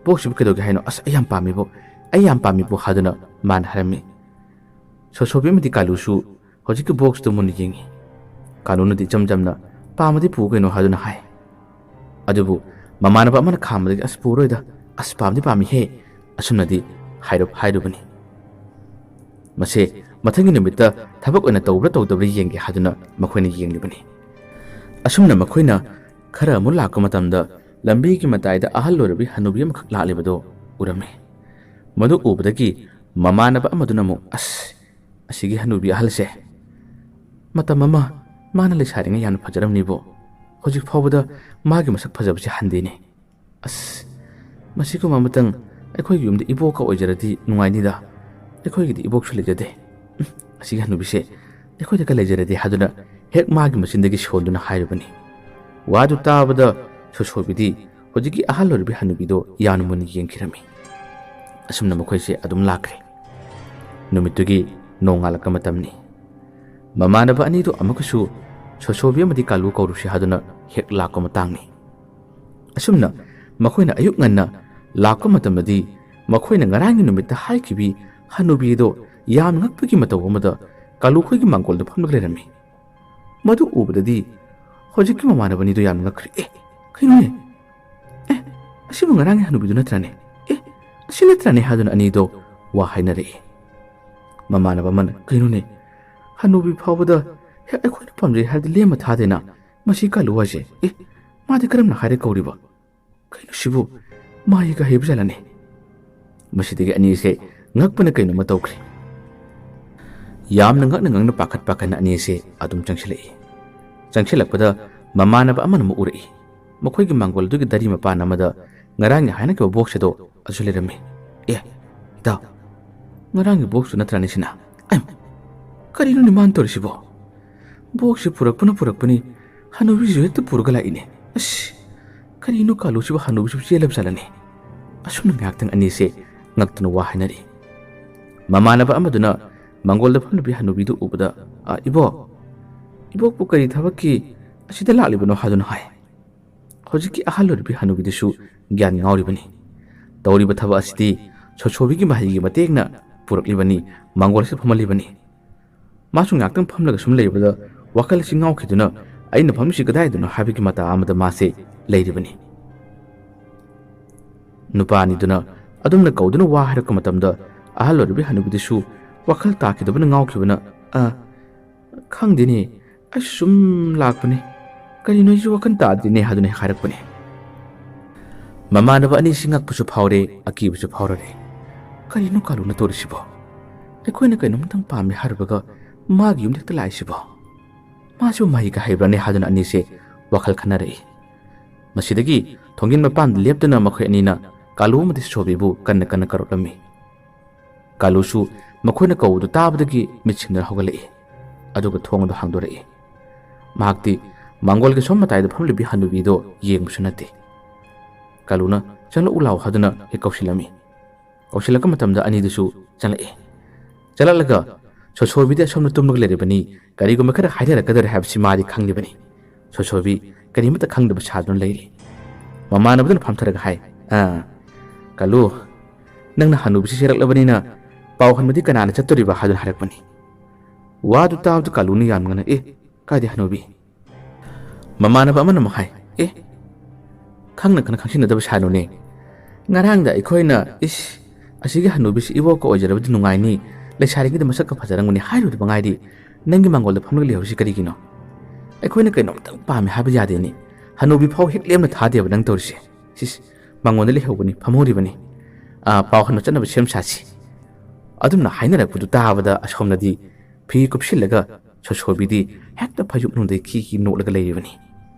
ꯕꯣꯛꯁꯁꯤꯕꯨ ꯀꯩꯗꯧꯒꯦ ꯍꯥꯏꯅꯣ? ꯑꯁ, ꯑꯩ ꯌꯥꯝ ꯄꯥꯝꯃꯤꯕꯣ, ꯑꯩ ꯌꯥꯝ ꯄꯥꯝꯃꯤꯕꯣ" ꯍꯥꯏꯗꯨꯅ ꯃꯥꯅ ꯍꯥꯏꯔꯝꯃꯤ꯫ ꯁꯣꯁꯣꯕꯤ ꯑꯃꯗꯤ ꯀꯥꯂꯨꯁꯨ ꯍꯧꯖꯤꯛꯀꯤ ꯕꯣꯛꯁꯇꯨ ꯃꯨꯟꯅ ꯌꯦꯡꯉꯤ꯫ ꯀꯥꯂꯨꯅꯗꯤ ꯏꯆꯝ ꯆꯝꯅ, "ꯄꯥꯝꯃꯗꯤ ꯄꯨ ꯀꯩꯅꯣ" ꯍꯥꯏꯗꯨꯅ ꯍꯥꯏ꯫ ꯑꯗꯨꯕꯨ ꯃꯃꯥꯟꯅꯕ ꯑꯃꯅ ꯈꯥꯝꯕꯗꯒꯤ, "ꯑꯁ, ꯄꯨꯔꯣꯏꯗ, ꯑꯁ, ꯄꯥꯝꯗꯤ ꯄꯥꯝꯃꯤꯍꯦ", ꯑꯁꯨꯝꯅꯗꯤ ꯍꯥꯏꯔꯨꯞ ꯍꯥꯏꯔꯨꯕꯅꯤ꯫ ꯃꯁꯦ ꯃꯊꯪꯒꯤ ꯅꯨꯃꯤꯠꯇ ꯊꯕꯛ ꯑꯣꯏꯅ ꯇꯧꯕ꯭ꯔꯥ ꯇꯧꯗꯕ꯭ꯔꯥ ꯌꯦꯡꯒꯦ ꯍꯥꯏꯗꯨꯅ ꯃꯈꯣꯏꯅ ꯌꯦꯡꯂꯤꯕꯅꯤ꯫ ꯑꯁꯨꯝꯅ ꯃꯈꯣꯏꯅ ꯈꯔ ꯑꯃꯨꯛ ꯂꯥꯛꯄ ꯃꯇꯝꯗ, ꯂꯝꯕꯤꯒꯤ ꯃꯇꯥꯏꯗ ꯑꯍꯜ ꯑꯣꯏꯔꯕꯤ ꯍꯅꯨꯕꯤ ꯑꯃꯈꯛ ꯂꯥꯛꯂꯤꯕꯗꯨ ꯎꯔꯝꯃꯤ꯫ ꯃꯗꯨ ꯎꯕꯗꯒꯤ ꯃꯃꯥꯟꯅꯕ ꯑꯃꯗꯨꯅ ꯑꯃꯨꯛ, "ꯑꯁ, ꯑꯁꯤꯒꯤ ꯍꯅꯨꯕꯤ ꯑꯍꯜꯁꯦ, ꯃꯇꯝ ꯑꯃ ꯃꯥꯅ ꯂꯩꯁꯥꯔꯤꯉꯩ ꯌꯥꯝꯅ ꯐꯖꯔꯝꯃꯤꯕꯨ, ꯍꯧꯖꯤꯛ ꯐꯥꯎꯕꯗ ꯃꯥꯒꯤ ꯃꯁꯛ ꯐꯖꯕꯁꯦ ꯍꯟꯗꯦꯅꯦ꯫ ꯑꯁ, ꯃꯁꯤꯒꯨꯝꯕ ꯑꯃꯇꯪ ꯑꯩꯈꯣꯏꯒꯤ ꯌꯨꯝꯗ ꯏꯕꯣꯛꯀ ꯑꯣꯏꯖꯔꯗꯤ ꯅꯨꯡꯉꯥꯏꯅꯤꯗ꯫ ꯑꯩꯈꯣꯏꯒꯤꯗꯤ ꯏꯕꯣꯛꯁꯨ ꯂꯩꯖꯗꯦ꯫ ꯎꯝ, ꯑꯁꯤꯒꯤ ꯍꯅꯨꯕꯤꯁꯦ ꯑꯩꯈꯣꯏꯗꯒ ꯂꯩꯖꯔꯗꯤ" ꯍꯥꯏꯗꯨꯅ ꯍꯦꯛ ꯃꯥꯒꯤ ꯃꯆꯤꯟꯗꯒꯤ ꯁꯣꯟꯗꯨꯅ ꯍꯥꯏꯔꯨꯕꯅꯤ꯫ ꯋꯥꯗꯨ ꯇꯥꯕꯗ ꯁꯣꯁꯣꯕꯤꯗꯤ ꯍꯧꯖꯤꯛꯀꯤ ꯑꯍꯜ ꯑꯣꯏꯔꯕꯤ ꯍꯅꯨꯕꯤꯗꯣ ꯌꯥꯝꯅ ꯃꯨꯟꯅ ꯌꯦꯡꯈꯤꯔꯝꯃꯤ꯫ ꯑꯁꯨꯝꯅ ꯃꯈꯣꯏꯁꯦ ꯑꯗꯨꯝ ꯂꯥꯛꯈ꯭ꯔꯦ꯫ ꯅꯨꯃꯤꯠꯇꯨꯒꯤ ꯅꯣꯡꯉꯥꯜꯂꯛꯄ ꯃꯇꯝꯅꯤ꯫ ꯃꯃꯥꯟꯅꯕ ꯑꯅꯤꯗꯨ ꯑꯃꯨꯛꯀꯁꯨ ꯁꯣꯁꯣꯕꯤ ꯑꯃꯗꯤ ꯀꯥꯂꯨ ꯀꯧꯔꯨꯁꯤ ꯍꯥꯏꯗꯨꯅ ꯍꯦꯛ ꯂꯥꯛꯄ ꯃꯇꯥꯡꯅꯤ꯫ ꯑꯁꯨꯝꯅ ꯃꯈꯣꯏꯅ ꯑꯌꯨꯛ ꯉꯟꯅ ꯂꯥꯛꯄ ꯃꯇꯝꯗꯗꯤ, ꯃꯈꯣꯏꯅ ꯉꯔꯥꯡꯒꯤ ꯅꯨꯃꯤꯠꯇ ꯍꯥꯏꯈꯤꯕꯤ ꯍꯅꯨꯕꯤ ꯑꯗꯣ ꯌꯥꯝ ꯉꯛꯄꯒꯤ ꯃꯇꯧ ꯑꯃꯗ ꯀꯥꯂꯨꯈꯣꯏꯒꯤ ꯃꯥꯡꯒꯣꯜꯗ ꯐꯝꯂꯒ ꯂꯩꯔꯝꯃꯤ꯫ ꯃꯗꯨ ꯎꯕꯗꯗꯤ ꯍꯧꯖꯤꯛꯀꯤ ꯃꯃꯥꯟꯅꯕꯅꯤꯗꯣ ꯌꯥꯝ ꯉꯛꯈ꯭ꯔꯦ꯫ "ꯑꯦ, ꯀꯩꯅꯣꯅꯦ? ꯑꯦ, ꯑꯁꯤꯕꯨ ꯉꯔꯥꯡꯒꯤ ꯍꯅꯨꯕꯤꯗꯨ ꯅꯠꯇ꯭ꯔꯅꯦ? ꯑꯦ, ꯑꯁꯤ ꯅꯠꯇ꯭ꯔꯅꯦ?" ꯍꯥꯏꯗꯨꯅ ꯑꯅꯤꯗꯣ ꯋꯥ ꯍꯥꯏꯅꯔꯛꯏ꯫ ꯃꯃꯥꯟꯅꯕ ꯑꯃꯅ, "ꯀꯩꯅꯣꯅꯦ? ꯍꯅꯨꯕꯤ ꯐꯥꯎꯕꯗ ꯍꯦꯛ ꯑꯩꯈꯣꯏꯅ ꯄꯥꯝꯖꯩ ꯍꯥꯏꯔꯗꯤ ꯂꯦꯝꯃ ꯊꯥꯗꯦꯅ꯫ ꯃꯁꯤ ꯀꯥꯂꯨ ꯍꯥꯏꯁꯦ꯫ ꯑꯦ, ꯃꯥꯗꯤ ꯀꯔꯝꯅ ꯍꯥꯏꯔ ꯀꯧꯔꯤꯕ? ꯀꯩꯅꯣ ꯁꯤꯕꯨ? ꯃꯥ ꯌꯦꯛ ꯍꯩꯕ ꯖꯥꯠꯂꯅꯦ?" ꯃꯁꯤꯗꯒꯤ ꯑꯅꯤꯁꯦ ꯉꯛꯄꯅ ꯀꯩꯅꯣꯝꯃ ꯇꯧꯈ꯭ꯔꯦ꯫ ꯌꯥꯝꯅ ꯉꯛꯅ ꯉꯛꯅ, ꯄꯥꯈꯠ ꯄꯥꯈꯠꯅ ꯑꯅꯤꯁꯦ ꯑꯗꯨꯝ ꯆꯪꯁꯤꯜꯂꯛꯏ꯫ ꯆꯪꯁꯤꯜꯂꯛꯄꯗ ꯃꯃꯥꯟꯅꯕ ꯑꯃꯅ ꯑꯃꯨꯛ ꯎꯔꯛꯏ꯫ ꯃꯈꯣꯏꯒꯤ ꯃꯥꯡꯒꯣꯜ ꯑꯗꯨꯒꯤ ꯗꯔꯤ ꯃꯄꯥꯟ ꯑꯃꯗ ꯉꯔꯥꯡꯒꯤ ꯍꯥꯏꯅꯈꯤꯕ ꯕꯣꯛꯁ ꯑꯗꯣ ꯑꯗꯨꯁꯨ ꯂꯩꯔꯝꯃꯤ꯫ "ꯑꯦ, ꯏꯇꯥꯎ, ꯉꯔꯥꯡꯒꯤ ꯕꯣꯛꯁꯇꯨ ꯅꯠꯇ꯭ꯔꯅꯦ ꯁꯤꯅ? ꯑꯩ, ꯀꯔꯤꯅꯣꯅꯦ ꯃꯥꯅ ꯇꯧꯔꯤꯁꯤꯕꯣ? ꯕꯣꯛꯁꯁꯤ ꯄꯨꯔꯛꯄꯅ ꯄꯨꯔꯛꯄꯅꯤ, ꯍꯅꯨꯕꯤꯁꯤꯁꯨ ꯍꯦꯛꯇ ꯄꯨꯔꯒ ꯂꯥꯛꯏꯅꯦ꯫ ꯑꯁ, ꯀꯔꯤꯅꯣ ꯀꯥꯂꯨꯁꯤꯕꯨ, ꯍꯅꯨꯕꯤꯁꯤꯕꯨ ꯆꯦꯜꯂꯕ ꯖꯥꯠꯂꯅꯦ?" ꯑꯁꯨꯝꯅ ꯉꯥꯏꯍꯥꯛꯇꯪ ꯑꯅꯤꯁꯦ ꯉꯛꯇꯅ ꯋꯥ ꯍꯥꯏꯅꯔꯤ꯫ ꯃꯃꯥꯟꯅꯕ ꯑꯃꯗꯨꯅ ꯃꯥꯡꯒꯣꯜꯗ ꯐꯝꯂꯤꯕꯤ ꯍꯅꯨꯕꯤꯗꯨ ꯎꯕꯗ, "ꯑ, ꯏꯕꯣꯛ, ꯏꯕꯣꯛꯄꯨ ꯀꯔꯤ ꯊꯕꯛꯀꯤ ꯑꯁꯤꯗ ꯂꯥꯛꯂꯤꯕꯅꯣ?" ꯍꯥꯏꯗꯨꯅ ꯍꯥꯏ꯫ ꯍꯧꯖꯤꯛꯀꯤ ꯑꯍꯜ ꯑꯣꯏꯔꯕꯤ ꯍꯅꯨꯕꯤꯗꯨꯁꯨ ꯒ꯭ꯌꯥꯟ ꯉꯥꯎꯔꯤꯕꯅꯤ꯫ ꯇꯧꯔꯤꯕ ꯊꯕꯛ ꯑꯁꯤꯗꯤ ꯁꯣꯁꯣꯕꯤꯒꯤ ꯃꯍꯩꯒꯤ ꯃꯇꯦꯡꯅ ꯄꯨꯔꯛꯂꯤꯕꯅꯤ, ꯃꯥꯡꯒꯣꯜ ꯑꯁꯤꯗ ꯐꯝꯍꯜꯂꯤꯕꯅꯤ꯫ ꯃꯥꯁꯨ ꯉꯥꯏꯍꯥꯛꯇꯪ ꯐꯝꯂꯒ ꯁꯨꯝ ꯂꯩꯕꯗ ꯋꯥꯈꯜ ꯑꯁꯤ ꯉꯥꯎꯈꯤꯗꯨꯅ, "ꯑꯩꯅ ꯐꯝꯃꯤꯁꯤ ꯀꯗꯥꯏꯗꯅꯣ?" ꯍꯥꯏꯕꯒꯤ ꯃꯇꯥ ꯑꯃꯗ ꯃꯥꯁꯦ ꯂꯩꯔꯤꯕꯅꯤ꯫ ꯅꯨꯄꯥ ꯑꯅꯤꯗꯨꯅ ꯑꯗꯨꯝꯅ ꯀꯧꯗꯨꯅ ꯋꯥ ꯍꯥꯏꯔꯛꯄ ꯃꯇꯝꯗ, ꯑꯍꯜ ꯑꯣꯏꯔꯕꯤ ꯍꯅꯨꯕꯤꯗꯨꯁꯨ ꯋꯥꯈꯜ ꯇꯥꯈꯤꯗꯕꯅ ꯉꯥꯎꯈꯤꯕꯅ, "ꯑ, ꯈꯪꯗꯦꯅꯦ, ꯑꯩꯁꯨ ꯁꯨꯝ ꯂꯥꯛꯄꯅꯦ꯫ ꯀꯔꯤꯅꯣ ꯑꯩꯁꯨ ꯋꯥꯈꯜ ꯇꯥꯗ꯭ꯔꯤꯅꯦ" ꯍꯥꯏꯗꯨꯅ ꯍꯥꯏꯔꯛꯄꯅꯦ꯫ ꯃꯃꯥꯟꯅꯕ ꯑꯅꯤꯁꯤ ꯉꯛꯄꯁꯨ ꯐꯥꯎꯔꯦ, ꯑꯀꯤꯕꯁꯨ ꯐꯥꯎꯔꯔꯦ꯫ "ꯀꯔꯤꯅꯣ ꯀꯥꯂꯨꯅ ꯇꯧꯔꯤꯁꯤꯕꯣ? ꯑꯩꯈꯣꯏꯅ ꯀꯩꯅꯣꯝꯇꯪ ꯄꯥꯝꯃꯦ ꯍꯥꯏꯔꯨꯕꯒ ꯃꯥꯒꯤ ꯌꯨꯝꯗ ꯍꯦꯛꯇ ꯂꯥꯛꯏꯁꯤꯕꯣ? ꯃꯥꯁꯤꯕꯨ ꯃꯍꯩꯒ ꯍꯩꯕ꯭ꯔꯥꯅꯦ?" ꯍꯥꯏꯗꯨꯅ ꯑꯅꯤꯁꯦ ꯋꯥꯈꯜ ꯈꯟꯅꯔꯛꯏ꯫ ꯃꯁꯤꯗꯒꯤ ꯊꯣꯡꯖꯤꯟ ꯃꯄꯥꯟꯗ ꯂꯦꯞꯇꯨꯅ ꯃꯈꯣꯏ ꯑꯅꯤꯅ ꯀꯥꯂꯨ ꯑꯃꯗꯤ ꯁꯣꯕꯤꯕꯨ ꯀꯟꯅ ꯀꯟꯅ ꯀꯧꯔꯛꯂꯝꯃꯤ꯫ ꯀꯥꯂꯨꯁꯨ ꯃꯈꯣꯏꯅ ꯀꯧꯕꯗꯨ ꯇꯥꯕꯗꯒꯤ ꯃꯤꯠ ꯁꯤꯡꯗꯨꯅ ꯍꯧꯒꯠꯂꯛꯏ꯫ ꯑꯗꯨꯒ ꯊꯣꯡ ꯑꯗꯨ ꯍꯥꯡꯗꯣꯔꯛꯏ꯫ ꯃꯍꯥꯛꯇꯤ ꯃꯥꯡꯒꯣꯜꯒꯤ ꯁꯣꯝ ꯃꯇꯥꯏꯗ ꯐꯝꯂꯤꯕꯤ ꯍꯅꯨꯕꯤꯗꯣ ꯌꯦꯡꯕꯁꯨ ꯅꯠꯇꯦ꯫ ꯀꯥꯂꯨꯅ "ꯆꯪꯂꯛꯎ ꯂꯥꯎ" ꯍꯥꯏꯗꯨꯅ ꯍꯦꯛ ꯀꯧꯁꯤꯜꯂꯝꯃꯤ꯫ ꯀꯧꯁꯤꯜꯂꯛꯄ ꯃꯇꯝꯗ ꯑꯅꯤꯗꯨꯁꯨ ꯆꯪꯂꯛꯏ꯫ ꯆꯪꯂꯛꯂꯒ ꯁꯣꯁꯣꯕꯤꯗꯤ ꯑꯁꯣꯝꯗ ꯇꯨꯝꯂꯒ ꯂꯩꯔꯤꯕꯅꯤ, ꯀꯔꯤꯒꯨꯝꯕ ꯈꯔ ꯍꯥꯏꯅꯔꯛꯀꯗꯧꯔꯦ ꯍꯥꯏꯕꯁꯤ ꯃꯥꯗꯤ ꯈꯪꯂꯤꯕꯅꯤ꯫ ꯁꯣꯁꯣꯕꯤ ꯀꯔꯤꯃꯠꯇ ꯈꯪꯗꯕ ꯁꯥꯗꯨꯅ ꯂꯩꯔꯤ꯫ ꯃꯃꯥꯟꯅꯕꯗꯨꯅ ꯐꯝꯊꯔꯒ ꯍꯥꯏ, "ꯑꯥ, ꯀꯥꯂꯨ, ꯅꯪꯅ ꯍꯅꯨꯕꯤꯁꯤ ꯆꯦꯜꯂꯛꯂꯕꯅꯤꯅ ꯄꯥꯎ ꯍꯟꯕꯗꯤ ꯀꯅꯥꯅ ꯆꯠꯇꯣꯔꯤꯕ?" ꯍꯥꯏꯗꯨꯅ ꯍꯥꯏꯔꯛꯄꯅꯤ꯫ ꯋꯥꯗꯨ ꯇꯥꯕꯗ ꯀꯥꯂꯨꯅ ꯌꯥꯝ ꯉꯅ, "ꯑꯦ, ꯀꯥꯏꯗꯩ ꯍꯅꯨꯕꯤ?" ꯃꯃꯥꯟꯅꯕ ꯑꯃꯅ ꯑꯃꯨꯛ ꯍꯥꯏ, "ꯑꯦ, ꯈꯪꯅ ꯈꯪꯅ ꯈꯪꯁꯤꯟꯅꯗꯕ ꯁꯥꯅꯨꯅꯦ꯫ ꯉꯔꯥꯡꯗ ꯑꯩꯈꯣꯏꯅ, ꯏꯁ, ꯑꯁꯤꯒꯤ ꯍꯅꯨꯕꯤꯁꯤ ꯏꯕꯣꯛꯀ ꯑꯣꯏꯖꯔꯕꯗꯤ ꯅꯨꯡꯉꯥꯏꯅꯤ, ꯂꯩꯁꯥꯔꯤꯉꯩꯗ ꯃꯁꯛꯀ ꯐꯖꯔꯝꯒꯅꯤ ꯍꯥꯏꯔꯨꯕꯗ ꯃꯉꯥꯏꯔꯤ, ꯅꯪꯒꯤ ꯃꯥꯡꯒꯣꯜꯗ ꯐꯝꯂꯒ ꯂꯩꯍꯧꯔꯤꯁꯤ ꯀꯔꯤꯒꯤꯅꯣ? ꯑꯩꯈꯣꯏꯅ ꯀꯩꯅꯣꯝꯇꯪ ꯄꯥꯝꯃꯦ ꯍꯥꯏꯕ ꯌꯥꯗꯦꯅꯦ꯫ ꯍꯅꯨꯕꯤ ꯐꯥꯎ ꯍꯦꯛ ꯂꯦꯝꯅ ꯊꯥꯗꯦꯕ ꯅꯪ ꯇꯧꯔꯤꯁꯦ꯫ ꯁꯤꯁ, ꯃꯥꯡꯒꯣꯜꯗ ꯂꯩꯍꯧꯕꯅꯤ, ꯐꯝꯍꯧꯔꯤꯕꯅꯤ꯫ ꯑꯥ, ꯄꯥꯎ ꯍꯟꯕ ꯆꯠꯅꯕ ꯁꯦꯝ ꯁꯥꯁꯤ꯫" ꯑꯗꯨꯝꯅ ꯍꯥꯏꯅꯔꯛꯄꯗꯨ ꯇꯥꯕꯗ ꯑꯁꯣꯝꯅꯗꯤ ꯐꯤ ꯀꯨꯞꯁꯤꯜꯂꯒ ꯁꯣꯁꯣꯕꯤꯗꯤ ꯍꯦꯛꯇ ꯐꯩꯖꯨꯞ ꯃꯅꯨꯡꯗꯒꯤ ꯈꯤ ꯈꯤ ꯅꯣꯛꯂꯒ ꯂꯩꯔꯤꯕꯅꯤ꯫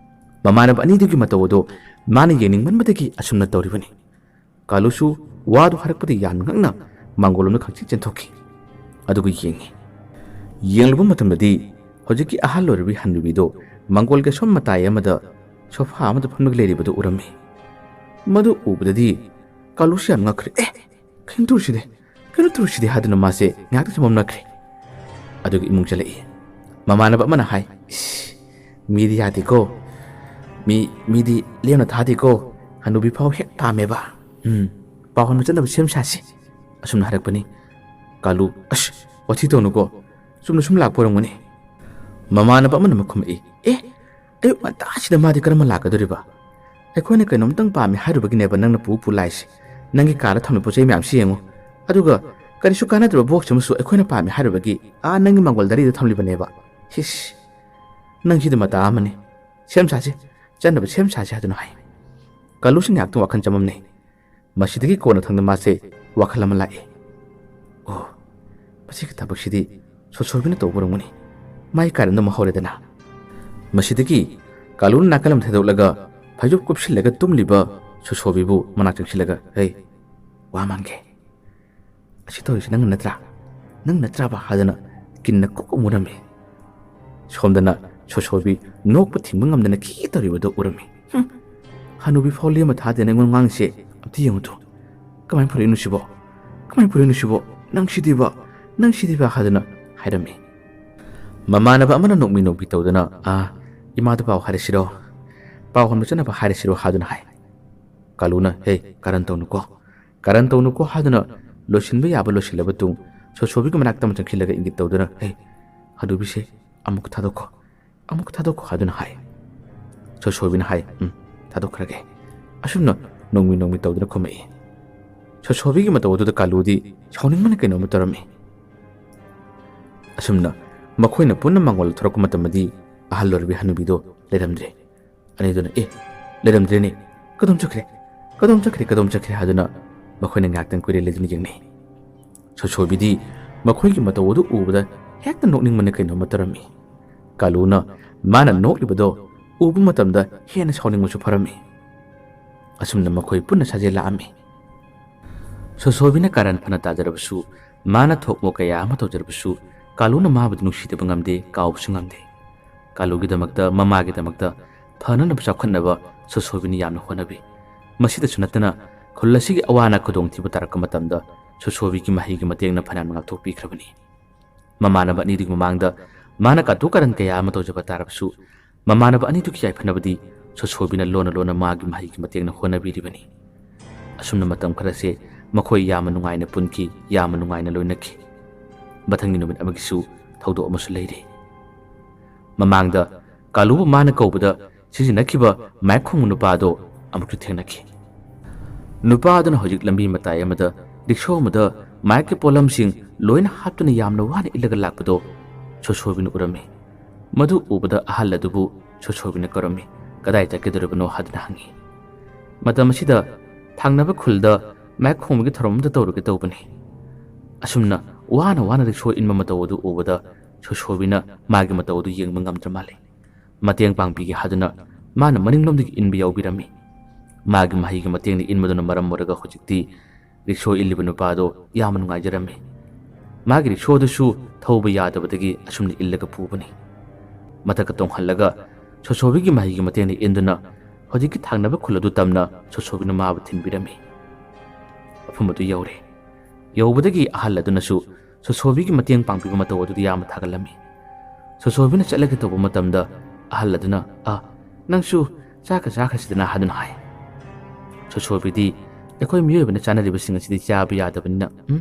ꯃꯃꯥꯟꯅꯕ ꯑꯅꯤꯗꯨꯒꯤ ꯃꯇꯧ ꯑꯗꯨ ꯃꯥꯅ ꯌꯦꯡꯅꯤꯡꯃꯟꯕꯗꯒꯤ ꯑꯁꯨꯝꯅ ꯇꯧꯔꯤꯕꯅꯤ꯫ ꯀꯥꯂꯨꯁꯨ ꯋꯥꯗꯨ ꯍꯥꯏꯔꯛꯄꯗ ꯌꯥꯝꯅ ꯉꯛꯅ ꯃꯥꯡꯒꯣꯜꯂꯣꯝꯗ ꯈꯪꯆꯦꯟ ꯆꯦꯟꯊꯣꯛꯈꯤ꯫ ꯑꯗꯨꯒ ꯌꯦꯡꯉꯤ꯫ ꯌꯦꯡꯂꯨꯕ ꯃꯇꯝꯗꯗꯤ ꯍꯧꯖꯤꯛꯀꯤ ꯑꯍꯜ ꯑꯣꯏꯔꯕꯤ ꯍꯟꯅꯨꯕꯤꯗꯨ ꯃꯥꯡꯒꯣꯜꯒꯤ ꯑꯁꯣꯝ ꯃꯇꯥꯏ ꯑꯃꯗ ꯁꯣꯐꯥ ꯑꯃꯗ ꯐꯝꯂꯒ ꯂꯩꯔꯤꯕꯗꯨ ꯎꯔꯝꯃꯤ꯫ ꯃꯗꯨ ꯎꯕꯗꯗꯤ ꯀꯥꯂꯨꯁꯨ ꯌꯥꯝ ꯉꯛꯈ꯭ꯔꯦ꯫ "ꯑꯦ, ꯀꯩꯅꯣ ꯇꯧꯔꯤꯁꯤꯗꯤ? ꯀꯩꯅꯣ ꯇꯧꯔꯤꯁꯤꯗꯤ?" ꯍꯥꯏꯗꯨꯅ ꯃꯥꯁꯦ ꯉꯥꯏꯍꯥꯛꯇ ꯆꯃꯝꯅꯈ꯭ꯔꯦ꯫ ꯑꯗꯨꯒ ꯏꯃꯨꯡ ꯆꯠꯂꯛꯏ꯫ ꯃꯃꯥꯟꯅꯕ ꯑꯃꯅ ꯍꯥꯏ, "ꯏꯁ, ꯃꯤꯗꯤ ꯌꯥꯗꯦꯀꯣ꯫ ꯃꯤ, ꯃꯤꯗꯤ ꯂꯦꯝꯅ ꯊꯥꯗꯦꯀꯣ꯫ ꯍꯅꯨꯕꯤ ꯐꯥꯎ ꯍꯦꯛ ꯄꯥꯝꯃꯦꯕ꯫ ꯎꯝ, ꯄꯥꯎ ꯍꯟꯕ ꯆꯠꯅꯕ ꯁꯦꯝ ꯁꯥꯁꯤ꯫" ꯑꯁꯨꯝꯅ ꯍꯥꯏꯔꯛꯄꯅꯤ꯫ ꯀꯥꯂꯨ, "ꯑꯁ, ꯋꯥꯊꯤ ꯇꯧꯅꯨꯀꯣ꯫ ꯆꯨꯝꯅ ꯁꯨꯝ ꯂꯥꯛꯄ ꯑꯣꯏꯔꯝꯒꯅꯤ꯫" ꯃꯃꯥꯟꯅꯕ ꯑꯃꯅ ꯃꯈꯨꯝꯃꯛꯏ, "ꯑꯦ, ꯑꯌꯨꯛ ꯉꯟꯇꯥꯁꯤꯗ ꯃꯥꯗꯤ ꯀꯔꯝꯅ ꯂꯥꯛꯀꯗꯧꯔꯤꯕ? ꯑꯩꯈꯣꯏꯅ ꯀꯩꯅꯣꯝꯇꯪ ꯄꯥꯝꯃꯤ ꯍꯥꯏꯔꯨꯕꯒꯤꯅꯦꯕ ꯅꯪꯅ ꯄꯨ ꯄꯨ ꯂꯥꯛꯏꯁꯦ꯫ ꯅꯪꯒꯤ ꯀꯥꯗ ꯊꯝꯂꯤꯕ ꯄꯣꯠ ꯆꯩ ꯃꯌꯥꯝꯁꯤ ꯌꯦꯡꯉꯨ꯫ ꯑꯗꯨꯒ ꯀꯔꯤꯁꯨ ꯀꯥꯟꯅꯗ꯭ꯔꯕ ꯕꯣꯛꯁ ꯑꯃꯁꯨ ꯑꯩꯈꯣꯏꯅ ꯄꯥꯝꯃꯤ ꯍꯥꯏꯔꯨꯕꯒꯤ ꯑꯥ ꯅꯪꯒꯤ ꯃꯪꯒꯣꯜ ꯗꯥꯏꯔꯤꯗ ꯊꯝꯂꯤꯕꯅꯦꯕ꯫ ꯍꯤꯁ, ꯅꯪꯁꯤꯗꯤ ꯃꯇꯥ ꯑꯃꯅꯤ꯫ ꯁꯦꯝ ꯁꯥꯁꯤ, ꯆꯠꯅꯕ ꯁꯦꯝ ꯁꯥꯁꯤ ꯍꯥꯏꯗꯨꯅ ꯍꯥꯏ꯫ ꯀꯥꯂꯨꯁꯤ ꯉꯥꯏꯍꯥꯛꯇꯪ ꯋꯥꯈꯜ ꯆꯃꯝꯅꯩ꯫ ꯃꯁꯤꯗꯒꯤ ꯀꯣꯟꯅ ꯊꯪꯗ ꯃꯥꯁꯦ ꯋꯥꯈꯜ ꯑꯃ ꯂꯥꯛꯏ꯫ ꯑꯣ, ꯃꯁꯤꯒꯤ ꯊꯕꯛꯁꯤꯗꯤ ꯁꯣꯁꯣꯕꯤꯅ ꯇꯧꯕ ꯑꯣꯏꯔꯝꯒꯅꯤ꯫ ꯃꯥꯒꯤ ꯀꯥꯔꯟꯗꯣ ꯑꯃꯨꯛ ꯍꯧꯔꯦꯗꯅ꯫ ꯃꯁꯤꯗꯒꯤ ꯀꯥꯂꯨꯅ ꯅꯥꯀꯜ ꯑꯃ ꯊꯩꯗꯣꯛꯂꯒ ꯐꯩꯖꯨꯞ ꯀꯨꯞꯁꯤꯜꯂꯒ ꯇꯨꯝꯂꯤꯕ ꯁꯣꯁꯣꯕꯤꯕꯨ ꯃꯅꯥꯛ ꯆꯪꯁꯤꯜꯂꯒ, "ꯍꯦ, ꯋꯥ ꯃꯥꯡꯒꯦ꯫ ꯑꯁꯤ ꯇꯧꯔꯤꯁꯤ ꯅꯪ ꯅꯠꯇ꯭ꯔꯥ? ꯅꯪ ꯅꯠꯇ꯭ꯔꯥꯕ?" ꯍꯥꯏꯗꯅ ꯀꯤꯟꯅ ꯀꯨꯛ ꯑꯃꯨꯛ ꯎꯔꯝꯃꯤ꯫ ꯁꯣꯝꯗꯅ ꯁꯣꯁꯣꯕꯤ ꯅꯣꯛꯄ ꯊꯤꯡꯕ ꯉꯝꯗꯅ ꯈꯤ ꯇꯧꯔꯤꯕꯗꯨ ꯎꯔꯝꯃꯤ꯫ "ꯍꯨꯝ, ꯍꯅꯨꯕꯤ ꯐꯥꯎ ꯂꯦꯝꯃ ꯊꯥꯗꯦꯅ ꯑꯩꯉꯣꯟꯗ ꯉꯥꯡꯉꯤꯁꯦ ꯑꯝꯇ ꯌꯦꯡꯉꯨ ꯇꯨ꯫ ꯀꯃꯥꯏꯅ ꯐꯨꯔꯛꯏꯅꯣ ꯁꯤꯕꯣ? ꯀꯃꯥꯏꯅ ꯐꯨꯔꯛꯏꯅꯣ ꯁꯤꯕꯣ? ꯅꯪ ꯁꯤꯗꯤꯕ, ꯅꯪ ꯁꯤꯗꯤꯕ" ꯍꯥꯏꯗꯅ ꯍꯥꯏꯔꯝꯃꯤ꯫ ꯃꯃꯥꯟꯅꯕ ꯑꯃꯅ ꯅꯣꯛꯃꯤ ꯅꯣꯛꯃꯤ ꯇꯧꯗꯨꯅ, "ꯑꯥ, ꯏꯃꯥꯗ ꯄꯥꯎ ꯍꯥꯏꯔꯁꯤꯔꯣ? ꯄꯥꯎ ꯍꯟꯕ ꯆꯠꯅꯕ ꯍꯥꯏꯔꯁꯤꯔꯣ?" ꯍꯥꯏꯗꯨꯅ ꯍꯥꯏ꯫ ꯀꯥꯂꯨꯅ, "ꯍꯦ, ꯀꯥꯔꯟ ꯇꯧꯅꯨꯀꯣ, ꯀꯥꯔꯟ ꯇꯧꯅꯨꯀꯣ" ꯍꯥꯏꯗꯨꯅ ꯂꯣꯏꯁꯤꯟꯕ ꯌꯥꯕ ꯂꯣꯏꯁꯤꯜꯂꯕ ꯇꯨꯡ ꯁꯣꯁꯣꯕꯤꯒꯤ ꯃꯅꯥꯛꯇ ꯑꯃ ꯆꯪꯁꯤꯜꯂꯒ ꯏꯪꯒꯤꯠ ꯇꯧꯗꯨꯅ, "ꯍꯦ, ꯍꯅꯨꯕꯤꯁꯦ ꯑꯃꯨꯛ ꯊꯥꯗꯣꯛꯈꯣ, ꯑꯃꯨꯛ ꯊꯥꯗꯣꯛꯈꯣ" ꯍꯥꯏꯗꯨꯅ ꯍꯥꯏ꯫ ꯁꯣꯁꯣꯕꯤꯅ ꯍꯥꯏ, "ꯎꯝ, ꯊꯥꯗꯣꯛꯈ꯭ꯔꯒꯦ"꯫ ꯑꯁꯨꯝꯅ ꯅꯣꯡꯃꯤ ꯅꯣꯡꯃꯤ ꯇꯧꯗꯨꯅ ꯈꯨꯝꯃꯛꯏ꯫ ꯁꯣꯁꯣꯕꯤꯒꯤ ꯃꯇꯧ ꯑꯗꯨꯗ ꯀꯥꯂꯨꯗꯤ ꯁꯥꯎꯅꯤꯡꯕꯅ ꯀꯩꯅꯣꯝꯃ ꯇꯧꯔꯝꯃꯤ꯫ ꯑꯁꯨꯝꯅ ꯃꯈꯣꯏꯅ ꯄꯨꯟꯅ ꯃꯥꯡꯒꯣꯜꯗ ꯊꯣꯔꯛꯄ ꯃꯇꯝꯗꯗꯤ ꯑꯍꯜ ꯑꯣꯏꯔꯕꯤ ꯍꯅꯨꯕꯤꯗꯣ ꯂꯩꯔꯝꯗ꯭ꯔꯦ꯫ ꯑꯅꯤꯗꯨꯅ, "ꯑꯦ, ꯂꯩꯔꯝꯗ꯭ꯔꯦꯅꯦ, ꯀꯗꯣꯝ ꯆꯠꯈ꯭ꯔꯦ, ꯀꯗꯣꯝ ꯆꯠꯈ꯭ꯔꯦ, ꯀꯗꯣꯝ ꯆꯠꯈ꯭ꯔꯦ?" ꯍꯥꯏꯗꯨꯅ ꯃꯈꯣꯏꯅ ꯉꯥꯏꯍꯥꯛꯇꯪ ꯀꯣꯏꯂꯦꯟ ꯂꯩꯗꯨꯅ ꯌꯦꯡꯅꯩ꯫ ꯁꯣꯁꯣꯕꯤꯗꯤ ꯃꯈꯣꯏꯒꯤ ꯃꯇꯧ ꯑꯗꯨ ꯎꯕꯗ ꯍꯦꯛꯇ ꯅꯣꯛꯅꯤꯡꯕꯅ ꯀꯩꯅꯣꯝꯃ ꯇꯧꯔꯝꯃꯤ꯫ ꯀꯥꯂꯨꯅ ꯃꯥꯅ ꯅꯣꯛꯂꯤꯕꯗꯣ ꯎꯕ ꯃꯇꯝꯗ ꯍꯦꯟꯅ ꯁꯥꯎꯅꯤꯡꯕꯁꯨ ꯐꯥꯎꯔꯝꯃꯤ꯫ ꯑꯁꯨꯝꯅ ꯃꯈꯣꯏ ꯄꯨꯟꯅ ꯁꯥꯖꯦꯜ ꯂꯥꯛꯑꯝꯃꯤ꯫ ꯁꯣꯁꯣꯕꯤꯅ ꯀꯥꯔꯟ ꯐꯅ ꯇꯥꯖꯔꯕꯁꯨ, ꯃꯥꯅ ꯊꯣꯛꯃꯣꯛ ꯀꯌꯥ ꯑꯃ ꯇꯧꯖꯔꯕꯁꯨ, ꯀꯥꯂꯨꯅ ꯃꯥꯕꯨꯗꯤ ꯅꯨꯡꯁꯤꯗꯕ ꯉꯝꯗꯦ, ꯀꯥꯎꯕꯁꯨ ꯉꯝꯗꯦ꯫ ꯀꯥꯂꯨꯒꯤꯗꯃꯛꯇ, ꯃꯃꯥꯒꯤꯗꯃꯛꯇ ꯐꯅꯅꯕ, ꯆꯥꯎꯈꯠꯅꯕ ꯁꯣꯁꯣꯕꯤꯅ ꯌꯥꯝꯅ ꯍꯣꯠꯅꯕꯤ꯫ ꯃꯁꯤꯗꯁꯨ ꯅꯠꯇꯅ ꯈꯨꯜ ꯑꯁꯤꯒꯤ ꯑꯋꯥ ꯑꯅꯥ ꯈꯨꯗꯣꯡꯊꯤꯕ ꯇꯥꯔꯛꯄ ꯃꯇꯝꯗ ꯁꯣꯁꯣꯕꯤꯒꯤ ꯃꯍꯩꯒꯤ ꯃꯇꯦꯡꯅ ꯐꯅꯌꯥꯝꯅ ꯉꯥꯛꯊꯣꯛꯄꯤꯈ꯭ꯔꯕꯅꯤ꯫ ꯃꯃꯥꯟꯅꯕ ꯑꯅꯤꯗꯨꯒꯤ ꯃꯃꯥꯡꯗ ꯃꯥꯅ ꯀꯥꯇꯨ ꯀꯥꯔꯟ ꯀꯌꯥ ꯑꯃ ꯇꯧꯖꯕ ꯇꯥꯔꯕꯁꯨ, ꯃꯃꯥꯟꯅꯕ ꯑꯅꯤꯗꯨꯒꯤ ꯌꯥꯏꯐꯅꯕꯗꯤ ꯁꯣꯁꯣꯕꯤꯅ ꯂꯣꯟꯅ ꯂꯣꯟꯅ ꯃꯥꯒꯤ ꯃꯍꯩꯒꯤ ꯃꯇꯦꯡꯅ ꯍꯣꯠꯅꯕꯤꯔꯤꯕꯅꯤ꯫ ꯑꯁꯨꯝꯅ ꯃꯇꯝ ꯈꯔꯁꯦ ꯃꯈꯣꯏ ꯌꯥꯝꯅ ꯅꯨꯡꯉꯥꯏꯅ ꯄꯨꯟꯈꯤ, ꯌꯥꯝꯅ ꯅꯨꯡꯉꯥꯏꯅ ꯂꯣꯏꯅꯈꯤ꯫ ꯃꯊꯪꯒꯤ ꯅꯨꯃꯤꯠ ꯑꯃꯒꯤꯁꯨ ꯊꯧꯗꯣꯛ ꯑꯃꯁꯨ ꯂꯩꯔꯤ꯫ ꯃꯃꯥꯡꯗ ꯀꯥꯂꯨꯕꯨ ꯃꯥꯅ ꯀꯧꯕꯗ ꯁꯤꯖꯤꯟꯅꯈꯤꯕ ꯃꯥꯏꯛ ꯈꯣꯡꯕ ꯅꯨꯄꯥꯗꯣ ꯑꯃꯨꯛꯁꯨ ꯊꯦꯡꯅꯈꯤ꯫ ꯅꯨꯄꯥ ꯑꯗꯨꯅ ꯍꯧꯖꯤꯛ ꯂꯝꯕꯤ ꯃꯇꯥꯏ ꯑꯃꯗ ꯔꯤꯛꯁꯣ ꯑꯃꯗ ꯃꯥꯏꯛꯀꯤ ꯄꯣꯠꯂꯝꯁꯤꯡ ꯂꯣꯏꯅ ꯍꯥꯞꯇꯨꯅ ꯌꯥꯝꯅ ꯋꯥꯅ ꯏꯜꯂꯒ ꯂꯥꯛꯄꯗꯣ ꯁꯣꯁꯣꯕꯤꯅ ꯎꯔꯝꯃꯤ꯫ ꯃꯗꯨ ꯎꯕꯗ ꯑꯍꯜ ꯑꯗꯨꯕꯨ ꯁꯣꯁꯣꯕꯤꯅ ꯀꯧꯔꯝꯃꯤ꯫ "ꯀꯗꯥꯏ ꯆꯠꯀꯗꯧꯔꯤꯕꯅꯣ?" ꯍꯥꯏꯗꯨꯅ ꯍꯪꯉꯤ꯫ ꯃꯇꯝ ꯑꯁꯤꯗ ꯊꯪꯅꯕ ꯈꯨꯜꯗ ꯃꯥꯏꯛ ꯈꯣꯡꯕꯒꯤ ꯊꯧꯔꯝ ꯑꯃ ꯇꯧꯔꯨꯒꯦ ꯇꯧꯕꯅꯤ꯫ ꯑꯁꯨꯝꯅ ꯋꯥꯅ ꯋꯥꯅ ꯔꯤꯛꯁꯣ ꯏꯟꯕ ꯃꯇꯧ ꯑꯗꯨ ꯎꯕꯗ ꯁꯣꯁꯣꯕꯤꯅ ꯃꯥꯒꯤ ꯃꯇꯧ ꯑꯗꯨ ꯌꯦꯡꯕ ꯉꯝꯗ꯭ꯔ ꯃꯥꯜꯂꯦ꯫ ꯃꯇꯦꯡ ꯄꯥꯡꯕꯤꯒꯦ ꯍꯥꯏꯗꯨꯅ ꯃꯥꯅ ꯃꯅꯤꯡꯂꯣꯝꯗꯒꯤ ꯏꯟꯕ ꯌꯥꯎꯕꯤꯔꯝꯃꯤ꯫ ꯃꯥꯒꯤ ꯃꯍꯩꯒꯤ ꯃꯇꯦꯡꯅ ꯏꯟꯕꯗꯨꯅ ꯃꯔꯝ ꯑꯣꯏꯔꯒ ꯍꯧꯖꯤꯛꯇꯤ ꯔꯤꯛꯁꯣ ꯏꯜꯂꯤꯕ ꯅꯨꯄꯥꯗꯣ ꯌꯥꯝꯅ ꯅꯨꯡꯉꯥꯏꯖꯔꯝꯃꯤ꯫ ꯃꯥꯒꯤ ꯔꯤꯛꯁꯣꯗꯨꯁꯨ ꯊꯧꯕ ꯌꯥꯗꯕꯗꯒꯤ ꯑꯁꯨꯝꯅ ꯏꯜꯂꯒ ꯄꯨꯕꯅꯤ꯫ ꯃꯊꯛꯇ ꯇꯣꯡꯍꯜꯂꯒ ꯁꯣꯁꯣꯕꯤꯒꯤ ꯃꯍꯩꯒꯤ ꯃꯇꯦꯡꯅ ꯏꯟꯗꯨꯅ ꯍꯧꯖꯤꯛꯀꯤ ꯊꯪꯅꯕ ꯈꯨꯜ ꯑꯗꯨ ꯇꯝꯅ ꯁꯣꯁꯣꯕꯤꯅ ꯃꯥꯕꯨ ꯊꯤꯟꯕꯤꯔꯝꯃꯤ꯫ ꯃꯐꯝ ꯑꯗꯨ ꯌꯧꯔꯦ꯫ ꯌꯧꯕꯗꯒꯤ ꯑꯍꯜ ꯑꯗꯨꯅꯁꯨ ꯁꯣꯁꯣꯕꯤꯒꯤ ꯃꯇꯦꯡ ꯄꯥꯡꯕꯤꯕ ꯃꯇꯧ ꯑꯗꯨꯗ ꯌꯥꯝꯅ ꯊꯥꯒꯠꯂꯝꯃꯤ꯫ ꯁꯣꯁꯣꯕꯤꯅ ꯆꯠꯂꯒꯦ ꯇꯧꯕ ꯃꯇꯝꯗ ꯑꯍꯜ ꯑꯗꯨꯅ, "ꯑ, ꯅꯪꯁꯨ ꯆꯥꯛꯀ ꯆꯥꯈ꯭ꯔꯁꯤꯗꯅ" ꯍꯥꯏꯗꯨꯅ ꯍꯥꯏ꯫ ꯁꯣꯁꯣꯕꯤꯗꯤ, "ꯑꯩꯈꯣꯏ ꯃꯤꯑꯣꯏꯕꯅ ꯆꯥꯅꯔꯤꯕꯁꯤꯡ ꯑꯁꯤꯗꯤ ꯆꯥꯕ ꯌꯥꯗꯕꯅꯤꯅ, ꯎꯝ,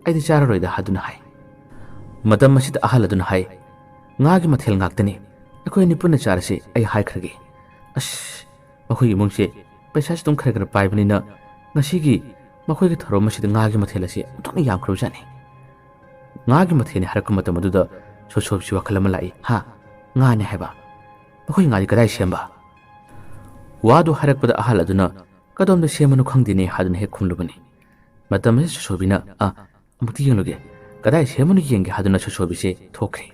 ꯑꯩꯗꯤ ꯆꯥꯔꯔꯣꯏꯗ" ꯍꯥꯏꯗꯨꯅ ꯍꯥꯏ꯫ ꯃꯇꯝ ꯑꯁꯤꯗ ꯑꯍꯜ ꯑꯗꯨꯅ ꯍꯥꯏ, "ꯉꯥꯒꯤ ꯃꯊꯦꯜ ꯉꯥꯛꯇꯅꯤ, ꯑꯩꯈꯣꯏ ꯑꯅꯤ ꯄꯨꯟꯅ ꯆꯥꯔꯁꯤ, ꯑꯩ ꯍꯥꯏꯈ꯭ꯔꯒꯦ꯫ ꯑꯁ, ꯃꯈꯣꯏ ꯏꯃꯨꯡꯁꯦ ꯄꯩꯁꯥꯁꯨ ꯑꯗꯨꯝ ꯈꯔ ꯈꯔ ꯄꯥꯏꯕꯅꯤꯅ ꯉꯁꯤꯒꯤ ꯃꯈꯣꯏꯒꯤ ꯊꯧꯔꯝ ꯑꯁꯤꯗ ꯉꯥꯒꯤ ꯃꯊꯦꯜ ꯑꯁꯤ ꯑꯣꯟꯊꯣꯛꯅ ꯌꯥꯝꯈ꯭ꯔꯕꯖꯥꯠꯅꯤ"꯫ ꯉꯥꯒꯤ ꯃꯊꯦꯜꯅꯤ ꯍꯥꯏꯔꯛꯄ ꯃꯇꯝ ꯑꯗꯨꯗ ꯁꯣꯁꯣꯕꯤꯁꯤ ꯋꯥꯈꯜ ꯑꯃ ꯂꯥꯛꯏ꯫ "ꯍꯥ? ꯉꯥꯅꯤ ꯍꯥꯏꯕ? ꯃꯈꯣꯏ ꯉꯥꯗꯤ ꯀꯗꯥꯏ ꯁꯦꯝꯕ?" ꯋꯥꯗꯨ ꯍꯥꯏꯔꯛꯄꯗ ꯑꯍꯜ ꯑꯗꯨꯅ, "ꯀꯗꯣꯝꯗ ꯁꯦꯝꯕꯅꯣ ꯈꯪꯗꯦꯅꯦ" ꯍꯥꯏꯗꯨꯅ ꯍꯦꯛ ꯈꯨꯝꯂꯨꯕꯅꯤ꯫ ꯃꯇꯝ ꯑꯁꯤꯗ ꯁꯣꯁꯣꯕꯤꯅ, "ꯑ, ꯑꯃꯨꯛꯇ ꯌꯦꯡꯂꯨꯒꯦ, ꯀꯗꯥꯏ ꯁꯦꯝꯕꯅꯣ ꯌꯦꯡꯒꯦ" ꯍꯥꯏꯗꯨꯅ ꯁꯣꯁꯣꯕꯤꯁꯦ ꯊꯣꯛꯈ꯭ꯔꯦ꯫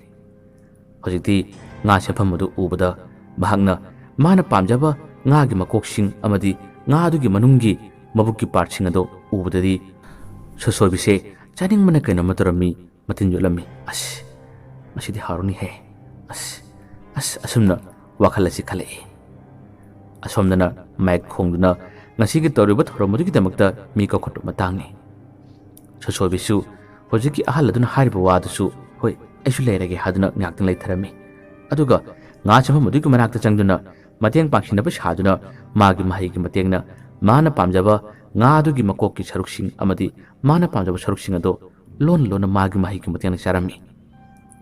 ꯍꯧꯖꯤꯛꯇꯤ ꯉꯥ ꯁꯦꯝꯐꯝ ꯑꯗꯨ ꯎꯕꯗ ꯃꯍꯥꯛꯅ ꯃꯥꯅ ꯄꯥꯝꯖꯕ ꯉꯥꯒꯤ ꯃꯀꯣꯛꯁꯤꯡ ꯑꯃꯗꯤ ꯉꯥ ꯑꯗꯨꯒꯤ ꯃꯅꯨꯡꯒꯤ ꯃꯕꯨꯛꯀꯤ ꯄꯥꯔꯠꯁꯤꯡ ꯑꯗꯨ ꯎꯕꯗꯗꯤ ꯁꯣꯁꯣꯕꯤꯁꯦ ꯆꯥꯅꯤꯡꯕꯅ ꯀꯩꯅꯣꯝꯃ ꯇꯧꯔꯝꯃꯤ꯫ ꯃꯇꯤꯟ ꯌꯣꯠꯂꯝꯃꯤ꯫ "ꯑꯁ, ꯃꯁꯤꯗꯤ ꯍꯥꯎꯔꯅꯤꯍꯦ꯫ ꯑꯁ, ꯑꯁ", ꯑꯁꯨꯝꯅ ꯋꯥꯈꯜ ꯑꯁꯤ ꯈꯜꯂꯛꯏ꯫ ꯑꯁꯣꯝꯗꯅ ꯃꯥꯏꯛ ꯈꯣꯡꯗꯨꯅ ꯉꯁꯤꯒꯤ ꯇꯧꯔꯤꯕ ꯊꯧꯔꯝ ꯑꯗꯨꯒꯤꯗꯃꯛꯇ ꯃꯤ ꯀꯧꯈꯠꯄ ꯃꯇꯥꯡꯅꯤ꯫ ꯁꯣꯁꯣꯕꯤꯁꯨ ꯍꯧꯖꯤꯛꯀꯤ ꯑꯍꯜ ꯑꯗꯨꯅ ꯍꯥꯏꯔꯤꯕ ꯋꯥꯗꯨꯁꯨ, "ꯍꯣꯏ, ꯑꯩꯁꯨ ꯂꯩꯔꯒꯦ" ꯍꯥꯏꯗꯨꯅ ꯉꯥꯏꯍꯥꯛꯇꯪ ꯂꯩꯊꯔꯝꯃꯤ꯫ ꯑꯗꯨꯒ ꯉꯥ ꯁꯦꯝꯐꯝ ꯑꯗꯨꯒꯤ ꯃꯅꯥꯛꯇ ꯆꯪꯗꯨꯅ ꯃꯇꯦꯡ ꯄꯥꯡꯁꯤꯟꯅꯕ ꯁꯥꯗꯨꯅ ꯃꯥꯒꯤ ꯃꯍꯩꯒꯤ ꯃꯇꯦꯡꯅ ꯃꯥꯅ ꯄꯥꯝꯖꯕ ꯉꯥ ꯑꯗꯨꯒꯤ ꯃꯀꯣꯛꯀꯤ ꯁꯔꯨꯛꯁꯤꯡ ꯑꯃꯗꯤ ꯃꯥꯅ ꯄꯥꯝꯖꯕ ꯁꯔꯨꯛꯁꯤꯡ ꯑꯗꯨ ꯂꯣꯟꯅ ꯂꯣꯟꯅ ꯃꯥꯒꯤ ꯃꯍꯩꯒꯤ ꯃꯇꯦꯡꯅ ꯆꯥꯔꯝꯃꯤ꯫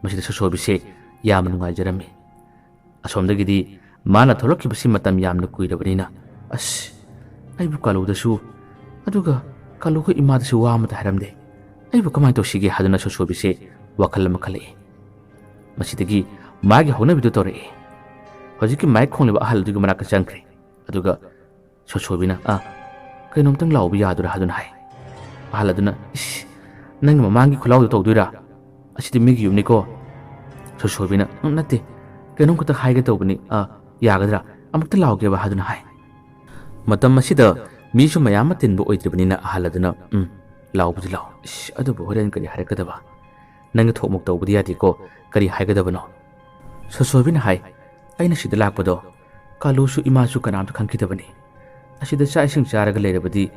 ꯃꯁꯤꯗ ꯁꯣꯁꯣꯕꯤꯁꯦ ꯌꯥꯝꯅ ꯅꯨꯡꯉꯥꯏꯖꯔꯝꯃꯤ꯫ ꯑꯁꯣꯝꯗꯒꯤꯗꯤ ꯃꯥꯅ ꯊꯣꯛꯂꯛꯈꯤꯕꯁꯤ ꯃꯇꯝ ꯌꯥꯝꯅ ꯀꯨꯏꯔꯕꯅꯤꯅ, "ꯑꯁ, ꯑꯩꯕꯨ ꯀꯥꯂꯨꯗꯁꯨ, ꯑꯗꯨꯒ ꯀꯥꯂꯨꯒ ꯏꯃꯥꯗꯁꯨ ꯋꯥ ꯑꯃꯠꯇ ꯍꯥꯏꯔꯝꯗꯦ꯫ ꯑꯩꯕꯨ ꯀꯃꯥꯏꯅ ꯇꯧꯁꯤꯒꯦ ꯍꯥꯏꯗꯨꯅ ꯁꯣꯁꯣꯕꯤꯁꯦ ꯋꯥꯈꯜ ꯑꯃ ꯈꯜꯂꯛꯏ꯫ ꯃꯁꯤꯗꯒꯤ ꯃꯥꯒꯤ ꯍꯧꯅꯕꯤꯗꯨ ꯇꯧꯔꯛꯏ꯫ ꯍꯧꯖꯤꯛꯀꯤ ꯃꯥꯏꯛ ꯈꯣꯡꯂꯤꯕ ꯑꯍꯜ ꯑꯗꯨꯒꯤ ꯃꯅꯥꯛꯇ ꯆꯪꯈ꯭ꯔꯦ꯫ ꯑꯗꯨꯒ ꯁꯣꯁꯣꯕꯤꯅ, "ꯑꯥ, ꯀꯩꯅꯣꯝꯇꯪ ꯂꯥꯎꯕ ꯌꯥꯗꯣꯏꯔꯥ?" ꯍꯥꯏꯗꯨꯅ ꯍꯥꯏ꯫ ꯑꯍꯜ ꯑꯗꯨꯅ, "ꯏꯁ, ꯅꯪꯒꯤ ꯃꯃꯥꯡꯒꯤ ꯈꯨꯂꯥꯎꯗꯣ ꯇꯧꯗꯣꯏꯔꯥ? ꯑꯁꯤꯗꯤ ꯃꯤꯒꯤ ꯌꯨꯝꯅꯤꯀꯣ꯫" ꯁꯣꯁꯣꯕꯤꯅ, "ꯎꯝ, ꯅꯠꯇꯦ, ꯀꯩꯅꯣꯝ ꯈꯛꯇ ꯍꯥꯏꯒꯦ ꯇꯧꯕꯅꯤ꯫ ꯑꯥ, ꯌꯥꯒꯗ꯭ꯔꯥ? ꯑꯃꯨꯛꯇ ꯂꯥꯎꯒꯦꯕ," ꯍꯥꯏꯗꯨꯅ ꯍꯥꯏ꯫ ꯃꯇꯝ ꯑꯁꯤꯗ ꯃꯤꯁꯨ ꯃꯌꯥꯝ ꯑꯃ ꯇꯤꯟꯕ ꯑꯣꯏꯗ꯭ꯔꯤꯕꯅꯤꯅ ꯑꯍꯜ ꯑꯗꯨꯅ, "ꯎꯝ, ꯂꯥꯎꯕꯗꯤ ꯂꯥꯎ꯫" "ꯏꯁ, ꯑꯗꯨꯕꯨ ꯍꯣꯔꯦꯟ ꯀꯔꯤ ꯍꯥꯏꯔꯛꯀꯗꯕ? ꯅꯪꯒꯤ ꯊꯣꯛꯃꯣꯛ ꯇꯧꯕꯗꯤ ꯌꯥꯗꯦꯀꯣ, ꯀꯔꯤ ꯍꯥꯏꯒꯗꯕꯅꯣ?" ꯁꯣꯁꯣꯕꯤꯅ ꯍꯥꯏ, "ꯑꯩꯅ ꯁꯤꯗ ꯂꯥꯛꯄꯗꯣ ꯀꯥꯂꯨꯁꯨ ꯏꯃꯥꯁꯨ ꯀꯅꯥꯝꯇ ꯈꯪꯈꯤꯗꯕꯅꯤ꯫ ꯑꯁꯤꯗ ꯆꯥꯛ ꯏꯁꯤꯡ ꯆꯥꯔꯒ ꯂꯩꯔꯕꯗꯤ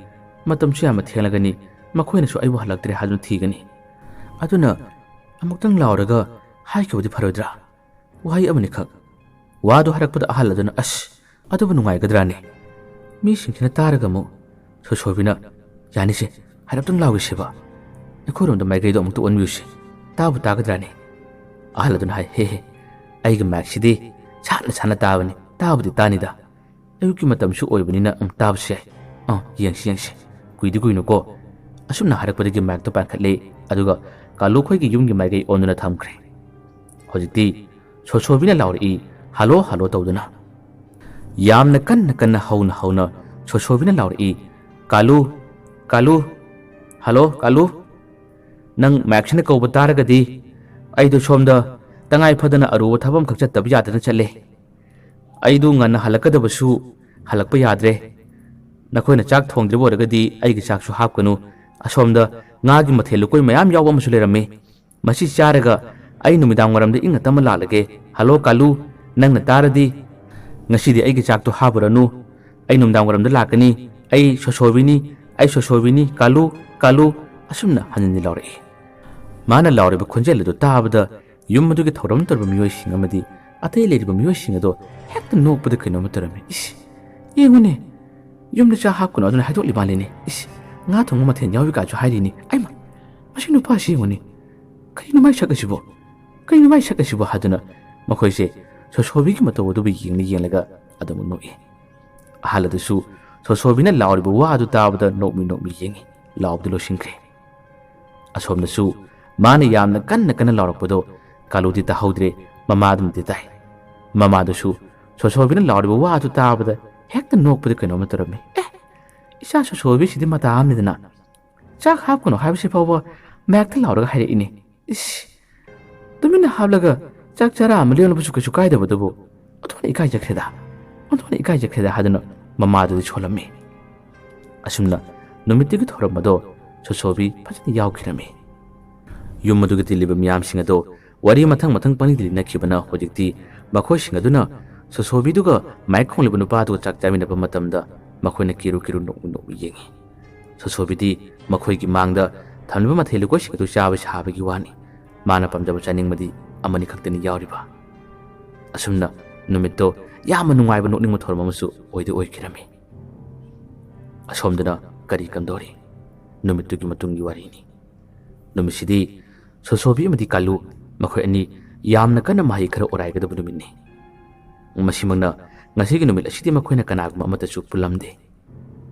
ꯃꯇꯝꯁꯨ ꯌꯥꯝꯅ ꯊꯦꯡꯂꯒꯅꯤ, ꯃꯈꯣꯏꯅꯁꯨ ꯑꯩꯕꯨ ꯍꯜꯂꯛꯇ꯭ꯔꯦ ꯍꯥꯏꯗꯨꯅ ꯊꯤꯒꯅꯤ꯫ ꯑꯗꯨꯅ ꯑꯃꯨꯛꯇꯪ ꯂꯥꯎꯔꯒ ꯍꯥꯏꯈꯤꯕꯗꯤ ꯐꯔꯣꯏꯗ꯭ꯔꯥ? ꯋꯥꯍꯩ ꯑꯃꯅꯤꯈꯛ꯫" ꯋꯥꯗꯨ ꯍꯥꯏꯔꯛꯄꯗ ꯑꯍꯜ ꯑꯗꯨꯅ, "ꯑꯁ, ꯑꯗꯨꯕꯨ ꯅꯨꯡꯉꯥꯏꯒꯗ꯭ꯔꯥꯅꯦ? ꯃꯤꯁꯤꯡꯁꯤꯅ ꯇꯥꯔꯒ ꯑꯃꯨꯛ꯫" ꯁꯣꯁꯣꯕꯤꯅ, "ꯌꯥꯅꯤꯁꯦ, ꯍꯥꯏꯔꯞꯇꯪ ꯂꯥꯎꯒꯦꯁꯦꯕ꯫ ꯑꯩꯈꯣꯏꯔꯣꯝꯗ ꯃꯥꯏꯀꯩꯗꯣ ꯑꯃꯨꯛꯇ ꯑꯣꯟꯕꯤꯌꯨꯁꯦ꯫ ꯇꯥꯕꯨ ꯇꯥꯒꯗ꯭ꯔꯥꯅꯦ?" ꯑꯍꯜ ꯑꯗꯨꯅ ꯍꯥꯏ, "ꯍꯦ ꯍꯦ, ꯑꯩꯒꯤ ꯃꯥꯏꯛꯁꯤꯗꯤ ꯁꯥꯟꯅ ꯁꯥꯟꯅ ꯇꯥꯕꯅꯤ, ꯇꯥꯕꯨꯗꯤ ꯇꯥꯅꯤꯗ꯫ ꯑꯌꯨꯛꯀꯤ ꯃꯇꯝꯁꯨ ꯑꯣꯏꯕꯅꯤꯅ, ꯎꯝ, ꯇꯥꯕꯁꯨ ꯌꯥꯏ꯫ ꯑꯥ, ꯌꯦꯡꯁꯤ, ꯌꯦꯡꯁꯤ꯫ ꯀꯨꯏꯗꯤ ꯀꯨꯏꯅꯨꯀꯣ꯫" ꯑꯁꯨꯝꯅ ꯍꯥꯏꯔꯛꯄꯗꯒꯤ ꯃꯥꯏꯛꯇꯣ ꯄꯥꯏꯈꯠꯂꯦ, ꯑꯗꯨꯒ ꯀꯥꯂꯨ ꯈꯣꯏꯒꯤ ꯌꯨꯝꯒꯤ ꯃꯥꯏꯀꯩ ꯑꯣꯟꯗꯨꯅ ꯊꯝꯈ꯭ꯔꯦ꯫ ꯍꯧꯖꯤꯛꯇꯤ ꯁꯣꯁꯣꯕꯤꯅ ꯂꯥꯎꯔꯛꯏ, "ꯍꯜꯂꯣ, ꯍꯜꯂꯣ" ꯇꯧꯗꯨꯅ꯫ ꯌꯥꯝꯅ ꯀꯟꯅ ꯀꯟꯅ ꯍꯧꯅ ꯍꯧꯅ ꯁꯣꯁꯣꯕꯤꯅ ꯂꯥꯎꯔꯛꯏ, "ꯀꯥꯂꯨ, ꯀꯥꯂꯨ, ꯍꯜꯂꯣ, ꯀꯥꯂꯨ꯫ ꯅꯪ ꯃꯥꯏꯛꯁꯤꯅ ꯀꯧꯕ ꯇꯥꯔꯒꯗꯤ ꯑꯩꯗꯣ ꯁꯣꯝꯗ ꯇꯉꯥꯏ ꯐꯗꯅ ꯑꯔꯨꯕ ꯊꯕꯛ ꯑꯃꯈꯛ ꯆꯠꯇꯕ ꯌꯥꯗꯅ ꯆꯠꯂꯦ꯫ ꯑꯩꯗꯨ ꯉꯟꯅ ꯍꯜꯂꯛꯀꯗꯕꯁꯨ ꯍꯜꯂꯛꯄ ꯌꯥꯗ꯭ꯔꯦ꯫ ꯅꯈꯣꯏꯅ ꯆꯥꯛ ꯊꯣꯡꯗ꯭ꯔꯤꯕ ꯑꯣꯏꯔꯒꯗꯤ ꯑꯩꯒꯤ ꯆꯥꯛꯁꯨ ꯍꯥꯞꯀꯅꯨ꯫ ꯑꯁꯣꯝꯗ ꯉꯥꯒꯤ ꯃꯊꯦꯜ ꯂꯨꯀꯣꯏ ꯃꯌꯥꯝ ꯌꯥꯎꯕ ꯑꯃꯁꯨ ꯂꯩꯔꯝꯃꯤ꯫ ꯃꯁꯤ ꯆꯥꯔꯒ ꯑꯩ ꯅꯨꯃꯤꯗꯥꯡ ꯋꯥꯏꯔꯝꯗ ꯏꯪꯅ ꯇꯞꯅ ꯂꯥꯛꯂꯒꯦ꯫ ꯍꯜꯂꯣ ꯀꯥꯂꯨ, ꯅꯪꯅ ꯇꯥꯔꯗꯤ ꯉꯁꯤꯗꯤ ꯑꯩꯒꯤ ꯆꯥꯛꯇꯣ ꯍꯥꯞꯄꯨꯔꯅꯨ꯫ ꯑꯩ ꯅꯨꯃꯤꯗꯥꯡ ꯋꯥꯏꯔꯝꯗ ꯂꯥꯛꯀꯅꯤ꯫ ꯑꯩ ꯁꯣꯁꯣꯕꯤꯅꯤ, ꯑꯩ ꯁꯣꯁꯣꯕꯤꯅꯤ, ꯀꯥꯂꯨ, ꯀꯥꯂꯨ꯫" ꯑꯁꯨꯝꯅ ꯍꯟꯖꯤꯟ ꯍꯟꯖꯤꯟ ꯂꯥꯎꯔꯛꯏ꯫ ꯃꯥꯅ ꯂꯥꯎꯔꯤꯕ ꯈꯣꯟꯖꯦꯜ ꯑꯗꯨ ꯇꯥꯕꯗ ꯌꯨꯝ ꯑꯗꯨꯒꯤ ꯊꯧꯔꯝ ꯇꯧꯔꯤꯕ ꯃꯤꯑꯣꯏꯁꯤꯡ ꯑꯃꯗꯤ ꯑꯇꯩ ꯂꯩꯔꯤꯕ ꯃꯤꯑꯣꯏꯁꯤꯡ ꯑꯗꯣ ꯍꯦꯛꯇ ꯅꯣꯛꯄꯗ ꯀꯩꯅꯣꯝꯃ ꯇꯧꯔꯝꯃꯤ꯫ "ꯏꯁ, ꯌꯦꯡꯉꯨꯅꯦ, ꯌꯨꯝꯗ ꯆꯥ ꯍꯥꯞꯀꯅꯨ ꯑꯗꯨꯅ ꯍꯥꯏꯗꯣꯛꯂꯤ ꯃꯥꯜꯂꯤꯅꯦ꯫ ꯏꯁ, ꯉꯥ ꯊꯣꯡꯕ ꯃꯊꯦꯜ ꯌꯥꯎꯔꯤ ꯀꯥꯏꯁꯨ ꯍꯥꯏꯔꯤꯅꯤ꯫ ꯑꯩꯃ, ꯃꯁꯤ ꯅꯨꯄꯥꯁꯤ ꯌꯦꯡꯉꯨꯅꯦ, ꯀꯔꯤꯅꯣ ꯃꯥꯏ ꯁꯛ ꯑꯁꯤꯕꯣ? ꯀꯔꯤꯅꯣ ꯃꯥꯏ ꯁꯛ ꯑꯁꯤꯕꯣ?" ꯍꯥꯏꯗꯨꯅ ꯃꯈꯣꯏꯁꯦ ꯁꯣꯁꯣꯕꯤꯒꯤ ꯃꯇꯧ ꯑꯗꯨꯕꯨ ꯌꯦꯡꯂ ꯌꯦꯡꯂꯒ ꯑꯗꯨꯃꯛ ꯅꯣꯛꯏ꯫ ꯑꯍꯜ ꯑꯗꯨꯁꯨ ꯁꯣꯁꯣꯕꯤꯅ ꯂꯥꯎꯔꯤꯕ ꯋꯥ ꯑꯗꯨ ꯇꯥꯕꯗ ꯅꯣꯛꯃꯤ ꯅꯣꯛꯃꯤ ꯌꯦꯡꯉꯤ꯫ ꯂꯥꯎꯕꯗꯨ ꯂꯣꯏꯁꯤꯟꯈ꯭ꯔꯦ꯫ ꯑꯁꯣꯝꯗꯁꯨ ꯃꯥꯅ ꯌꯥꯝꯅ ꯀꯟꯅ ꯀꯟꯅ ꯂꯥꯎꯔꯛꯄꯗꯣ ꯀꯥꯂꯨꯗꯤ ꯇꯥꯍꯧꯗ꯭ꯔꯦ, ꯃꯃꯥꯗꯨꯅꯗꯤ ꯇꯥꯏ꯫ ꯃꯃꯥꯗꯨꯁꯨ ꯁꯣꯁꯣꯕꯤꯅ ꯂꯥꯎꯔꯤꯕ ꯋꯥꯗꯨ ꯇꯥꯕꯗ ꯍꯦꯛꯇ ꯅꯣꯛꯄꯗ ꯀꯩꯅꯣꯝꯃ ꯇꯧꯔꯝꯃꯤ꯫ "ꯑꯦ, ꯏꯆꯥ ꯁꯣꯁꯣꯕꯤꯁꯤꯗꯤ ꯃꯇꯥ ꯑꯃꯅꯤꯗꯅ꯫ ꯆꯥꯛ ꯍꯥꯞꯀꯅꯨ ꯍꯥꯏꯕꯁꯤ ꯐꯥꯎꯕ ꯃꯌꯥꯛꯇ ꯂꯥꯎꯔꯒ ꯍꯥꯏꯔꯛꯏꯅꯦ꯫ ꯏꯁ, ꯇꯨꯃꯤꯟꯅ ꯍꯥꯞꯂꯒ ꯆꯥꯛ ꯆꯔꯥ ꯑꯃ ꯂꯦꯜꯂꯕꯁꯨ ꯀꯩꯁꯨ ꯀꯥꯏꯗꯕꯗꯨꯕꯨ ꯑꯣꯟꯊꯣꯛꯅ ꯏꯀꯥꯏꯖꯈ꯭ꯔꯦꯗ, ꯑꯣꯟꯊꯣꯛꯅ ꯏꯀꯥꯏꯖꯈ꯭ꯔꯦꯗ" ꯍꯥꯏꯗꯨꯅ ꯃꯃꯥꯗꯨꯗꯤ ꯁꯣꯜꯂꯝꯃꯤ꯫ ꯑꯁꯨꯝꯅ ꯅꯨꯃꯤꯠꯇꯨꯒꯤ ꯊꯧꯔꯝ ꯑꯗꯣ ꯁꯣꯁꯣꯕꯤ ꯐꯖꯅ ꯌꯥꯎꯈꯤꯔꯝꯃꯤ꯫ ꯌꯨꯝ ꯑꯗꯨꯒꯤ ꯇꯤꯜꯂꯤꯕ ꯃꯤꯌꯥꯝꯁꯤꯡ ꯑꯗꯣ ꯋꯥꯔꯤ ꯃꯊꯪ ꯃꯊꯪ ꯄꯪꯂꯤ ꯂꯤꯅꯈꯤꯕꯅ ꯍꯧꯖꯤꯛꯇꯤ ꯃꯈꯣꯏꯁꯤꯡ ꯑꯗꯨꯅ ꯁꯣꯁꯣꯕꯤꯗꯨꯒ ꯃꯥꯏꯈꯣꯡꯂꯤꯕ ꯅꯨꯄꯥꯗꯨꯒ ꯆꯥꯛ ꯆꯥꯃꯤꯟꯅꯕ ꯃꯇꯝꯗ ꯃꯈꯣꯏꯅ ꯀꯤꯔꯨ ꯀꯤꯔꯨ ꯅꯣꯛꯃꯤ ꯅꯣꯛꯃꯤ ꯌꯦꯡꯉꯤ꯫ ꯁꯣꯁꯣꯕꯤꯗꯤ ꯃꯈꯣꯏꯒꯤ ꯃꯥꯡꯗ ꯊꯝꯂꯤꯕ ꯃꯊꯦꯜ ꯂꯨꯀꯣꯏꯁꯤꯡ ꯑꯗꯨ ꯆꯥꯕ ꯁꯥꯕꯒꯤ ꯋꯥꯅꯤ꯫ ꯃꯥꯅ ꯄꯥꯝꯖꯕ ꯆꯥꯅꯤꯡꯕꯗꯤ ꯑꯃꯅꯤ ꯈꯛꯇꯅꯤ ꯌꯥꯎꯔꯤꯕ꯫ ꯑꯁꯨꯝꯅ ꯅꯨꯃꯤꯠꯇꯣ ꯌꯥꯝꯅ ꯅꯨꯡꯉꯥꯏꯕ ꯅꯣꯛꯅꯤꯡꯕ ꯊꯧꯔꯝ ꯑꯃꯁꯨ ꯑꯣꯏꯗꯤ ꯑꯣꯏꯈꯤꯔꯝꯃꯤ꯫ ꯑꯁꯣꯝꯗꯅ ꯀꯔꯤ ꯀꯝꯗꯧꯔꯤ? ꯅꯨꯃꯤꯠꯇꯨꯒꯤ ꯃꯇꯨꯡꯒꯤ ꯋꯥꯔꯤꯅꯤ꯫ ꯅꯨꯃꯤꯠꯁꯤꯗꯤ ꯁꯣꯁꯣꯕꯤ ꯑꯃꯗꯤ ꯀꯥꯂꯨ ꯃꯈꯣꯏ ꯑꯅꯤ ꯌꯥꯝꯅ ꯀꯟꯅ ꯃꯍꯩ ꯈꯔ ꯑꯣꯔꯥꯏꯒꯗꯕ ꯅꯨꯃꯤꯠꯅꯤ꯫ ꯃꯁꯤꯃꯛꯅ ꯉꯁꯤꯒꯤ ꯅꯨꯃꯤꯠ ꯑꯁꯤꯗꯤ ꯃꯈꯣꯏꯅ ꯀꯅꯥꯒꯨꯝꯕ ꯑꯃꯠꯇꯁꯨ ꯄꯨꯜꯂꯝꯗꯦ꯫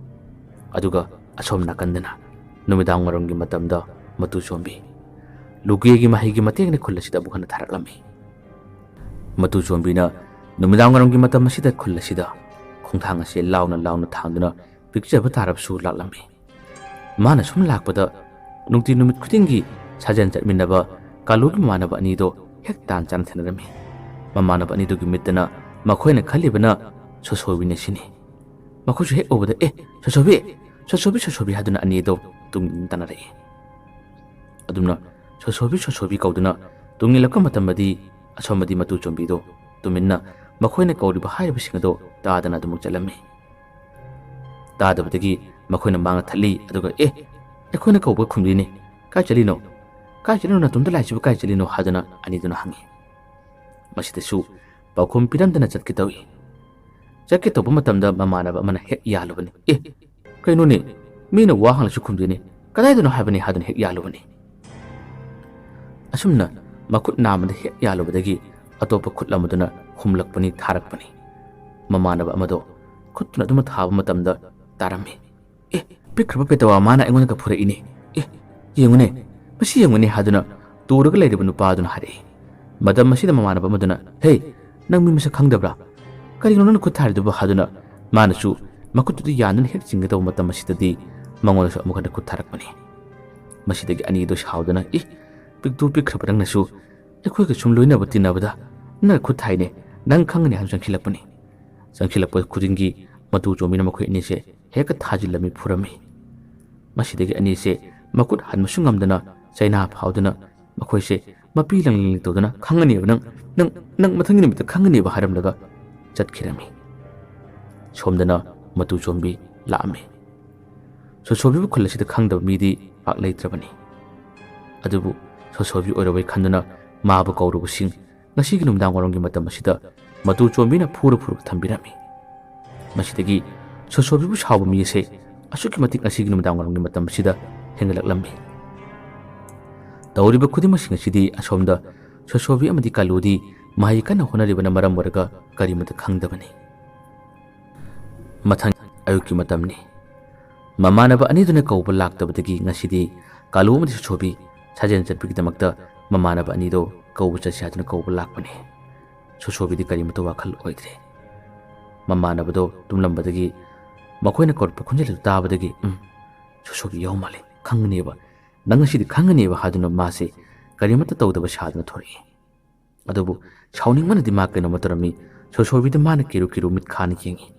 ꯑꯗꯨꯒ ꯑꯁꯣꯝ ꯅꯥꯀꯟꯗꯅ ꯅꯨꯃꯤꯗꯥꯡ ꯋꯥꯏꯔꯝꯒꯤ ꯃꯇꯝꯗ ꯃꯇꯨ ꯆꯣꯝꯕꯤ ꯂꯨꯒꯦꯒꯤ ꯃꯍꯩꯒꯤ ꯃꯇꯦꯡꯅ ꯈꯨꯜ ꯑꯁꯤꯗ ꯑꯃꯨꯛ ꯍꯟꯅ ꯊꯥꯔꯛꯂꯝꯃꯤ꯫ ꯃꯇꯨ ꯆꯣꯝꯕꯤꯅ ꯅꯨꯃꯤꯗꯥꯡ ꯋꯥꯏꯔꯝꯒꯤ ꯃꯇꯝ ꯑꯁꯤꯗ ꯈꯨꯜ ꯑꯁꯤꯗ ꯈꯣꯡꯊꯥꯡ ꯑꯁꯤ ꯂꯥꯎꯅ ꯂꯥꯎꯅ ꯊꯥꯡꯗꯨꯅ ꯄꯤꯛꯆꯕ ꯇꯥꯔꯕꯁꯨ ꯂꯥꯛꯂꯝꯃꯤ꯫ ꯃꯥꯅ ꯁꯨꯝ ꯂꯥꯛꯄꯗ ꯅꯨꯡꯇꯤ ꯅꯨꯃꯤꯠ ꯈꯨꯗꯤꯡꯒꯤ ꯁꯥꯖꯦꯜ ꯆꯠꯃꯤꯟꯅꯕ ꯀꯥꯂꯨꯒꯤ ꯃꯃꯥꯟꯅꯕ ꯑꯅꯤꯗꯣ ꯍꯦꯛ ꯇꯥꯟ ꯆꯥꯅ ꯊꯦꯡꯅꯔꯝꯃꯤ꯫ ꯃꯃꯥꯟꯅꯕ ꯑꯅꯤꯗꯨꯒꯤ ꯃꯤꯠꯇꯅ ꯃꯈꯣꯏꯅ ꯈꯜꯂꯤꯕꯅ ꯁꯣꯁꯣꯕꯤꯅ ꯁꯤꯅꯤ꯫ ꯃꯈꯣꯏꯁꯨ ꯍꯦꯛ ꯎꯕꯗ, "ꯑꯦ, ꯁꯣꯁꯣꯕꯤ, ꯁꯣꯁꯣꯕꯤ, ꯁꯣꯁꯣꯕꯤ" ꯍꯥꯏꯗꯨꯅ ꯑꯅꯤꯗꯣ ꯇꯨꯡ ꯏꯟꯗꯨꯅ ꯇꯥꯟꯅꯔꯛꯏ꯫ ꯑꯗꯨꯝꯅ ꯁꯣꯁꯣꯕꯤ, ꯁꯣꯁꯣꯕꯤ ꯀꯧꯗꯨꯅ ꯇꯨꯡ ꯏꯜꯂꯛꯄ ꯃꯇꯝꯗꯗꯤ ꯑꯁꯣꯝꯗꯗꯤ ꯃꯇꯨ ꯆꯣꯝꯕꯤꯗꯣ ꯇꯨꯃꯤꯟꯅ ꯃꯈꯣꯏꯅ ꯀꯧꯔꯤꯕ ꯍꯥꯏꯔꯤꯕꯁꯤꯡ ꯑꯗꯣ ꯇꯥꯗꯅ ꯑꯗꯨꯃꯛ ꯆꯠꯂꯝꯃꯤ꯫ ꯇꯥꯗꯕꯗꯒꯤ ꯃꯈꯣꯏꯅ ꯃꯥꯡꯅ ꯊꯠꯂꯤ, ꯑꯗꯨꯒ, "ꯑꯦ, ꯑꯩꯈꯣꯏꯅ ꯀꯧꯕ ꯈꯨꯝꯗꯦꯅꯦ, ꯀꯥꯏ ꯆꯠꯂꯤꯅꯣ? ꯀꯥꯏ ꯆꯠꯂꯤꯅꯣ? ꯅꯇꯣꯝꯇ ꯂꯥꯛꯏꯁꯤꯕꯨ ꯀꯥꯏ ꯆꯠꯂꯤꯅꯣ?" ꯍꯥꯏꯗꯨꯅ ꯑꯅꯤꯗꯨꯅ ꯍꯪꯉꯤ꯫ ꯃꯁꯤꯗꯁꯨ ꯄꯥꯎꯈꯨꯝ ꯄꯤꯔꯝꯗꯅ ꯆꯠꯀꯦ ꯇꯧꯏ꯫ ꯆꯠꯀꯦ ꯇꯧꯕ ꯃꯇꯝꯗ ꯃꯃꯥꯟꯅꯕ ꯑꯃꯅ ꯍꯦꯛ ꯌꯥꯜꯂꯨꯕꯅꯤ꯫ "ꯑꯦ, ꯀꯩꯅꯣꯅꯦ? ꯃꯤꯅ ꯋꯥ ꯍꯪꯂꯁꯨ ꯈꯨꯝꯗꯦꯅꯦ꯫ ꯀꯗꯥꯏꯗꯅꯣ ꯍꯥꯏꯕꯅꯤ?" ꯍꯥꯏꯗꯨꯅ ꯍꯦꯛ ꯌꯥꯜꯂꯨꯕꯅꯤ꯫ ꯑꯁꯨꯝꯅ ꯃꯈꯨꯠ ꯅꯥꯝꯃꯗ ꯍꯦꯛ ꯌꯥꯜꯂꯨꯕꯗꯒꯤ ꯑꯇꯣꯞꯄ ꯈꯨꯠ ꯑꯃꯗꯨꯅ ꯍꯨꯝꯂꯛꯄꯅꯤ, ꯊꯥꯔꯛꯄꯅꯤ꯫ ꯃꯃꯥꯟꯅꯕ ꯑꯃꯗꯣ ꯈꯨꯠꯇꯨꯅ ꯑꯗꯨꯃꯛ ꯊꯥꯕ ꯃꯇꯝꯗ ꯇꯥꯔꯝꯃꯤ꯫ "ꯑꯦ, ꯄꯤꯛꯈ꯭ꯔꯕ ꯄꯦꯇꯋꯥ ꯃꯥꯅ ꯑꯩꯉꯣꯟꯗꯒ ꯐꯨꯔꯛꯏꯅꯦ꯫ ꯑꯦ, ꯌꯦꯡꯉꯨꯅꯦ, "ꯃꯁꯤ ꯌꯦꯡꯉꯨꯅꯦ" ꯍꯥꯏꯗꯨꯅ ꯇꯨꯔꯒ ꯂꯩꯔꯤꯕ ꯅꯨꯄꯥ ꯑꯗꯨꯅ ꯍꯥꯏꯔꯛꯏ꯫ ꯃꯇꯝ ꯑꯁꯤꯗ ꯃꯃꯥꯟꯅꯕ ꯑꯃꯗꯨꯅ, "ꯍꯦ, ꯅꯪ ꯃꯤ ꯃꯁꯛ ꯈꯪꯗꯕ꯭ꯔꯥ? ꯀꯔꯤꯒꯤꯅꯣ ꯅꯪꯅ ꯈꯨꯠ ꯊꯥꯔꯤꯗꯨꯕꯨ?" ꯍꯥꯏꯗꯨꯅ ꯃꯥꯅꯁꯨ ꯃꯈꯨꯠꯇꯨꯗ ꯌꯥꯟꯗꯨꯅ ꯍꯦꯛ ꯆꯤꯡꯒꯗꯧꯕ ꯃꯇꯝ ꯑꯁꯤꯗꯗꯤ ꯃꯉꯣꯟꯗꯁꯨ ꯑꯃꯨꯛ ꯍꯟꯅ ꯈꯨꯠ ꯊꯥꯔꯛꯄꯅꯤ꯫ ꯃꯁꯤꯗꯒꯤ ꯑꯅꯤꯗꯨ ꯁꯥꯎꯗꯅ, "ꯏ, ꯄꯤꯛꯇꯨ ꯄꯤꯛꯈ꯭ꯔꯕ ꯅꯪꯅꯁꯨ ꯑꯩꯈꯣꯏꯒ ꯁꯨꯝ ꯂꯣꯏꯅꯕ ꯇꯤꯟꯅꯕꯗ ꯅꯪꯅ ꯈꯨꯠ ꯊꯥꯏꯅꯦ, ꯅꯪ ꯈꯪꯒꯅꯤ" ꯍꯥꯏꯅ ꯆꯪꯁꯤꯜꯂꯛꯄꯅꯤ꯫ ꯆꯪꯁꯤꯜꯂꯛꯄ ꯈꯨꯗꯤꯡꯒꯤ ꯃꯇꯨ ꯆꯣꯝꯕꯤꯅ ꯃꯈꯣꯏ ꯑꯅꯤꯁꯦ ꯍꯦꯛꯇ ꯊꯥꯖꯤꯜꯂꯝꯃꯤ, ꯐꯨꯔꯝꯃꯤ꯫ ꯃꯁꯤꯗꯒꯤ ꯑꯅꯤꯁꯦ ꯃꯈꯨꯠ ꯍꯟꯕꯁꯨ ꯉꯝꯗꯅ ꯆꯩꯅꯥ ꯐꯥꯎꯗꯨꯅ ꯃꯈꯣꯏꯁꯦ ꯃꯄꯤ ꯂꯪꯂꯤ ꯇꯧꯗꯨꯅ, "ꯈꯪꯒꯅꯦꯕ ꯅꯪ, ꯅꯪ, ꯅꯪ ꯃꯊꯪꯒꯤ ꯅꯨꯃꯤꯠꯇ ꯈꯪꯒꯅꯦꯕ" ꯍꯥꯏꯔꯝꯂꯒ ꯆꯠꯈꯤꯔꯝꯃꯤ꯫ ꯁꯣꯝꯗꯅ ꯃꯇꯨ ꯆꯣꯝꯕꯤ ꯂꯥꯛꯑꯝꯃꯤ꯫ ꯁꯣꯁꯣꯕꯤꯕꯨ ꯈꯨꯜ ꯑꯁꯤꯗ ꯈꯪꯗꯕ ꯃꯤꯗꯤ ꯄꯥꯛ ꯂꯩꯇ꯭ꯔꯕꯅꯤ꯫ ꯑꯗꯨꯕꯨ ꯁꯣꯁꯣꯕꯤ ꯑꯣꯏꯔꯕꯣꯏ ꯈꯟꯗꯨꯅ ꯃꯥꯕꯨ ꯀꯧꯔꯨꯕꯁꯤꯡ ꯉꯁꯤꯒꯤ ꯅꯨꯃꯤꯗꯥꯡ ꯋꯥꯏꯔꯝꯒꯤ ꯃꯇꯝ ꯑꯁꯤꯗ ꯃꯇꯨ ꯆꯣꯝꯕꯤꯅ ꯐꯨꯔ ꯐꯨꯔꯒ ꯊꯝꯕꯤꯔꯝꯃꯤ꯫ ꯃꯁꯤꯗꯒꯤ ꯁꯣꯁꯣꯕꯤꯕꯨ ꯁꯥꯎꯕ ꯃꯤ ꯑꯁꯦ ꯑꯁꯨꯛꯀꯤ ꯃꯇꯤꯛ ꯉꯁꯤꯒꯤ ꯅꯨꯃꯤꯗꯥꯡ ꯋꯥꯏꯔꯝꯒꯤ ꯃꯇꯝ ꯑꯁꯤꯗ ꯍꯦꯟꯒꯠꯂꯛꯂꯝꯃꯤ꯫ ꯇꯧꯔꯤꯕ ꯈꯨꯗꯤꯡꯃꯛꯁꯤꯡ ꯑꯁꯤꯗꯤ ꯑꯁꯣꯝꯗ ꯁꯣꯁꯣꯕꯤ ꯑꯃꯗꯤ ꯀꯥꯂꯨꯗꯤ ꯃꯍꯩ ꯀꯟꯅ ꯍꯣꯠꯅꯔꯤꯕꯅ ꯃꯔꯝ ꯑꯣꯏꯔꯒ ꯀꯔꯤꯃꯠꯇ ꯈꯪꯗꯕꯅꯤ꯫ ꯃꯊꯪ ꯑꯌꯨꯛꯀꯤ ꯃꯇꯝꯅꯤ꯫ ꯃꯃꯥꯟꯅꯕ ꯑꯅꯤꯗꯨꯅ ꯀꯧꯕ ꯂꯥꯛꯇꯕꯗꯒꯤ ꯉꯁꯤꯗꯤ ꯀꯥꯂꯨ ꯑꯃꯗꯤ ꯁꯣꯁꯣꯕꯤ ꯁꯥꯖꯦꯜ ꯆꯠꯄꯒꯤꯗꯃꯛꯇ ꯃꯃꯥꯟꯅꯕ ꯑꯅꯤꯗꯣ ꯀꯧꯕ ꯆꯠꯁꯤ ꯍꯥꯏꯗꯨꯅ ꯀꯧꯕ ꯂꯥꯛꯄꯅꯤ꯫ ꯁꯣꯁꯣꯕꯤꯗꯤ ꯀꯔꯤꯃꯠꯇ ꯋꯥꯈꯜ ꯑꯣꯏꯗ꯭ꯔꯦ꯫ ꯃꯃꯥꯟꯅꯕꯗꯣ ꯇꯨꯝꯂꯝꯕꯗꯒꯤ ꯃꯈꯣꯏꯅ ꯀꯧꯔꯛꯄ ꯈꯣꯟꯖꯦꯜ ꯑꯗꯨ ꯇꯥꯕꯗꯒꯤ, "ꯎꯝ, ꯁꯣꯁꯣꯕꯤ ꯌꯧ ꯃꯥꯜꯂꯦ, ꯈꯪꯒꯅꯦꯕ, ꯅꯪ ꯉꯁꯤꯗꯤ ꯈꯪꯒꯅꯦꯕ" ꯍꯥꯏꯗꯨꯅ ꯃꯥꯁꯦ ꯀꯔꯤꯃꯠꯇ ꯇꯧꯗꯕ ꯁꯥꯗꯨꯅ ꯊꯣꯔꯛꯏ꯫ ꯑꯗꯨꯕꯨ ꯁꯥꯎꯅꯤꯡꯃꯟꯅꯗꯤ ꯃꯥ ꯀꯩꯅꯣꯝꯃ ꯇꯧꯔꯝꯃꯤ꯫ ꯁꯣꯁꯣꯕꯤꯗ ꯃꯥꯅ ꯀꯤꯔꯨ ꯀꯤꯔꯨ ꯃꯤꯠ ꯈꯥꯅ ꯌꯦꯡꯉꯤ꯫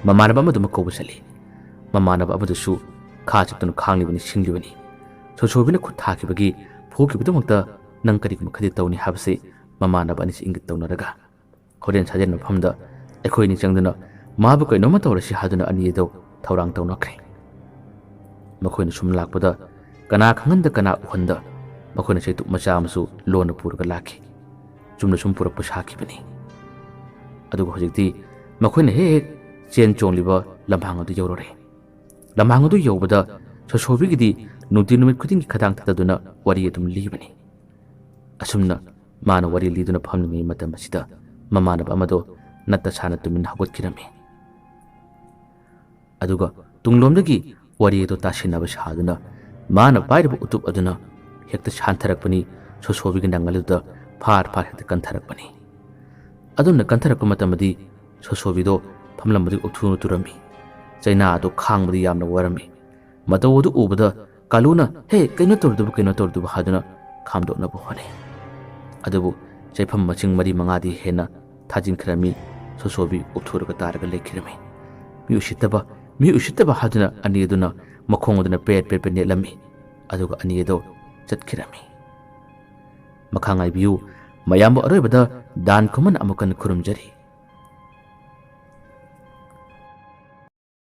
ꯃꯃꯥꯟꯅꯕ ꯑꯃꯗꯨꯃ ꯀꯧꯕ ꯆꯠꯂꯤ꯫ ꯃꯃꯥꯟꯅꯕ ꯑꯃꯗꯨꯁꯨ ꯈꯥ ꯆꯠꯇꯨꯅ ꯈꯥꯡꯂꯤꯕꯅꯤ, ꯁꯤꯡꯂꯤꯕꯅꯤ꯫ ꯁꯣꯁꯣꯕꯤꯅ ꯈꯨꯠ ꯊꯥꯈꯤꯕꯒꯤ ꯐꯨꯈꯤꯕꯗꯃꯛꯇ ꯅꯪ ꯀꯔꯤꯒꯨꯝꯕ ꯈꯔꯗꯤ ꯇꯧꯅꯤ ꯍꯥꯏꯕꯁꯤ ꯃꯃꯥꯟꯅꯕ ꯑꯅꯤꯁꯤ ꯏꯪꯒꯤꯠ ꯇꯧꯅꯔꯒ ꯍꯣꯔꯦꯟ ꯁꯥꯖꯦꯜ ꯃꯐꯝꯗ ꯑꯩꯈꯣꯏ ꯑꯅꯤ ꯆꯪꯗꯨꯅ ꯃꯥꯕꯨ ꯀꯩꯅꯣꯝꯃ ꯇꯧꯔꯁꯤ ꯍꯥꯏꯗꯨꯅ ꯑꯅꯤ ꯑꯗꯨ ꯊꯧꯔꯥꯡ ꯇꯧꯅꯈ꯭ꯔꯦ꯫ ꯃꯈꯣꯏꯅ ꯁꯨꯝ ꯂꯥꯛꯄꯗ ꯀꯅꯥ ꯈꯪꯍꯟꯗ ꯀꯅꯥ ꯎꯍꯟꯗ ꯃꯈꯣꯏꯅ ꯆꯩꯇꯨꯞ ꯃꯆꯥ ꯑꯃꯁꯨ ꯂꯣꯟꯅ ꯄꯨꯔꯒ ꯂꯥꯛꯈꯤ꯫ ꯆꯨꯝꯅ ꯁꯨꯝ ꯄꯨꯔꯛꯄ ꯁꯥꯈꯤꯕꯅꯤ꯫ ꯑꯗꯨꯒ ꯍꯧꯖꯤꯛꯇꯤ ꯃꯈꯣꯏꯅ ꯍꯦꯛ ꯍꯦꯛ ꯆꯦꯟ ꯆꯣꯡꯂꯤꯕ ꯂꯝꯍꯥꯡ ꯑꯗꯨ ꯌꯧꯔꯨꯔꯦ꯫ ꯂꯝꯍꯥꯡ ꯑꯗꯨ ꯌꯧꯕꯗ ꯁꯣꯁꯣꯕꯤꯒꯤꯗꯤ ꯅꯨꯡꯇꯤ ꯅꯨꯃꯤꯠ ꯈꯨꯗꯤꯡꯒꯤ ꯈꯗꯥꯡ ꯊꯥꯗꯗꯨꯅ ꯋꯥꯔꯤ ꯑꯗꯨꯝ ꯂꯤꯕꯅꯤ꯫ ꯑꯁꯨꯝꯅ ꯃꯥꯅ ꯋꯥꯔꯤ ꯂꯤꯗꯨꯅ ꯐꯝꯂꯤꯉꯩ ꯃꯇꯝ ꯑꯁꯤꯗ ꯃꯃꯥꯟꯅꯕ ꯑꯃꯗꯣ ꯅꯠꯇ ꯁꯥꯅ ꯇꯨꯃꯤꯟꯅ ꯍꯧꯒꯠꯈꯤꯔꯝꯃꯤ꯫ ꯑꯗꯨꯒ ꯇꯨꯡꯂꯣꯝꯗꯒꯤ ꯋꯥꯔꯤ ꯑꯗꯨ ꯇꯥꯁꯤꯟꯅꯕ ꯁꯥꯗꯨꯅ ꯃꯥꯅ ꯄꯥꯏꯔꯤꯕ ꯎꯇꯨꯞ ꯑꯗꯨꯅ ꯍꯦꯛꯇ ꯁꯥꯟꯊꯔꯛꯄꯅꯤ꯫ ꯁꯣꯁꯣꯕꯤꯒꯤ ꯅꯪꯒꯜꯗꯨꯗ ꯐꯥꯔ ꯐꯥꯔ ꯍꯦꯛꯇ ꯀꯟꯊꯔꯛꯄꯅꯤ꯫ ꯑꯗꯨꯝꯅ ꯀꯟꯊꯔꯛꯄ ꯃꯇꯝꯗꯗꯤ ꯁꯣꯁꯣꯕꯤꯗꯣ ꯐꯝꯂꯝꯕꯗꯨ ꯎꯞꯊꯨꯅ ꯇꯨꯔꯝꯃꯤ꯫ ꯆꯩꯅꯥ ꯑꯗꯨ ꯈꯥꯡꯕꯗ ꯌꯥꯝꯅ ꯋꯥꯔꯝꯃꯤ꯫ ꯃꯇꯧ ꯑꯗꯨ ꯎꯕꯗ ꯀꯥꯂꯨꯅ, "ꯍꯦ, ꯀꯩꯅꯣ ꯇꯧꯔꯤꯗꯨꯕꯨ, ꯀꯩꯅꯣ ꯇꯧꯔꯤꯗꯨꯕꯨ?" ꯍꯥꯏꯗꯨꯅ ꯈꯥꯝꯗꯣꯛꯅꯕ ꯍꯣꯠꯅꯩ꯫ ꯑꯗꯨꯕꯨ ꯆꯩꯐꯝ ꯃꯁꯤꯡ ꯃꯔꯤ ꯃꯉꯥꯗꯤ ꯍꯦꯟꯅ ꯊꯥꯖꯤꯟꯈ꯭ꯔꯝꯃꯤ꯫ ꯁꯣꯁꯣꯕꯤ ꯎꯞꯊꯨꯔꯒ ꯇꯥꯔꯒ ꯂꯩꯈꯤꯔꯝꯃꯤ꯫ "ꯃꯤ ꯎꯁꯤꯠꯇꯕ, ꯃꯤ ꯎꯁꯤꯠꯇꯕ!" ꯍꯥꯏꯗꯨꯅ ꯑꯅꯤ ꯑꯗꯨꯅ ꯃꯈꯣꯡ ꯑꯗꯨꯅ ꯄꯦꯠ ꯄꯦꯠ ꯄꯦꯠ ꯅꯦꯠꯂꯝꯃꯤ꯫ ꯑꯗꯨꯒ ꯑꯅꯤ ꯑꯗꯨ ꯆꯠꯈꯤꯔꯝꯃꯤ꯫ ꯃꯈꯥ ꯉꯥꯏꯕꯤꯌꯨ꯫ ꯃꯌꯥꯝꯕꯨ ꯑꯔꯣꯏꯕꯗ ꯗꯥꯟ ꯈꯨꯃꯟ ꯑꯃꯨꯛ ꯍꯟꯅ ꯈꯨꯔꯨꯝꯖꯔꯤ꯫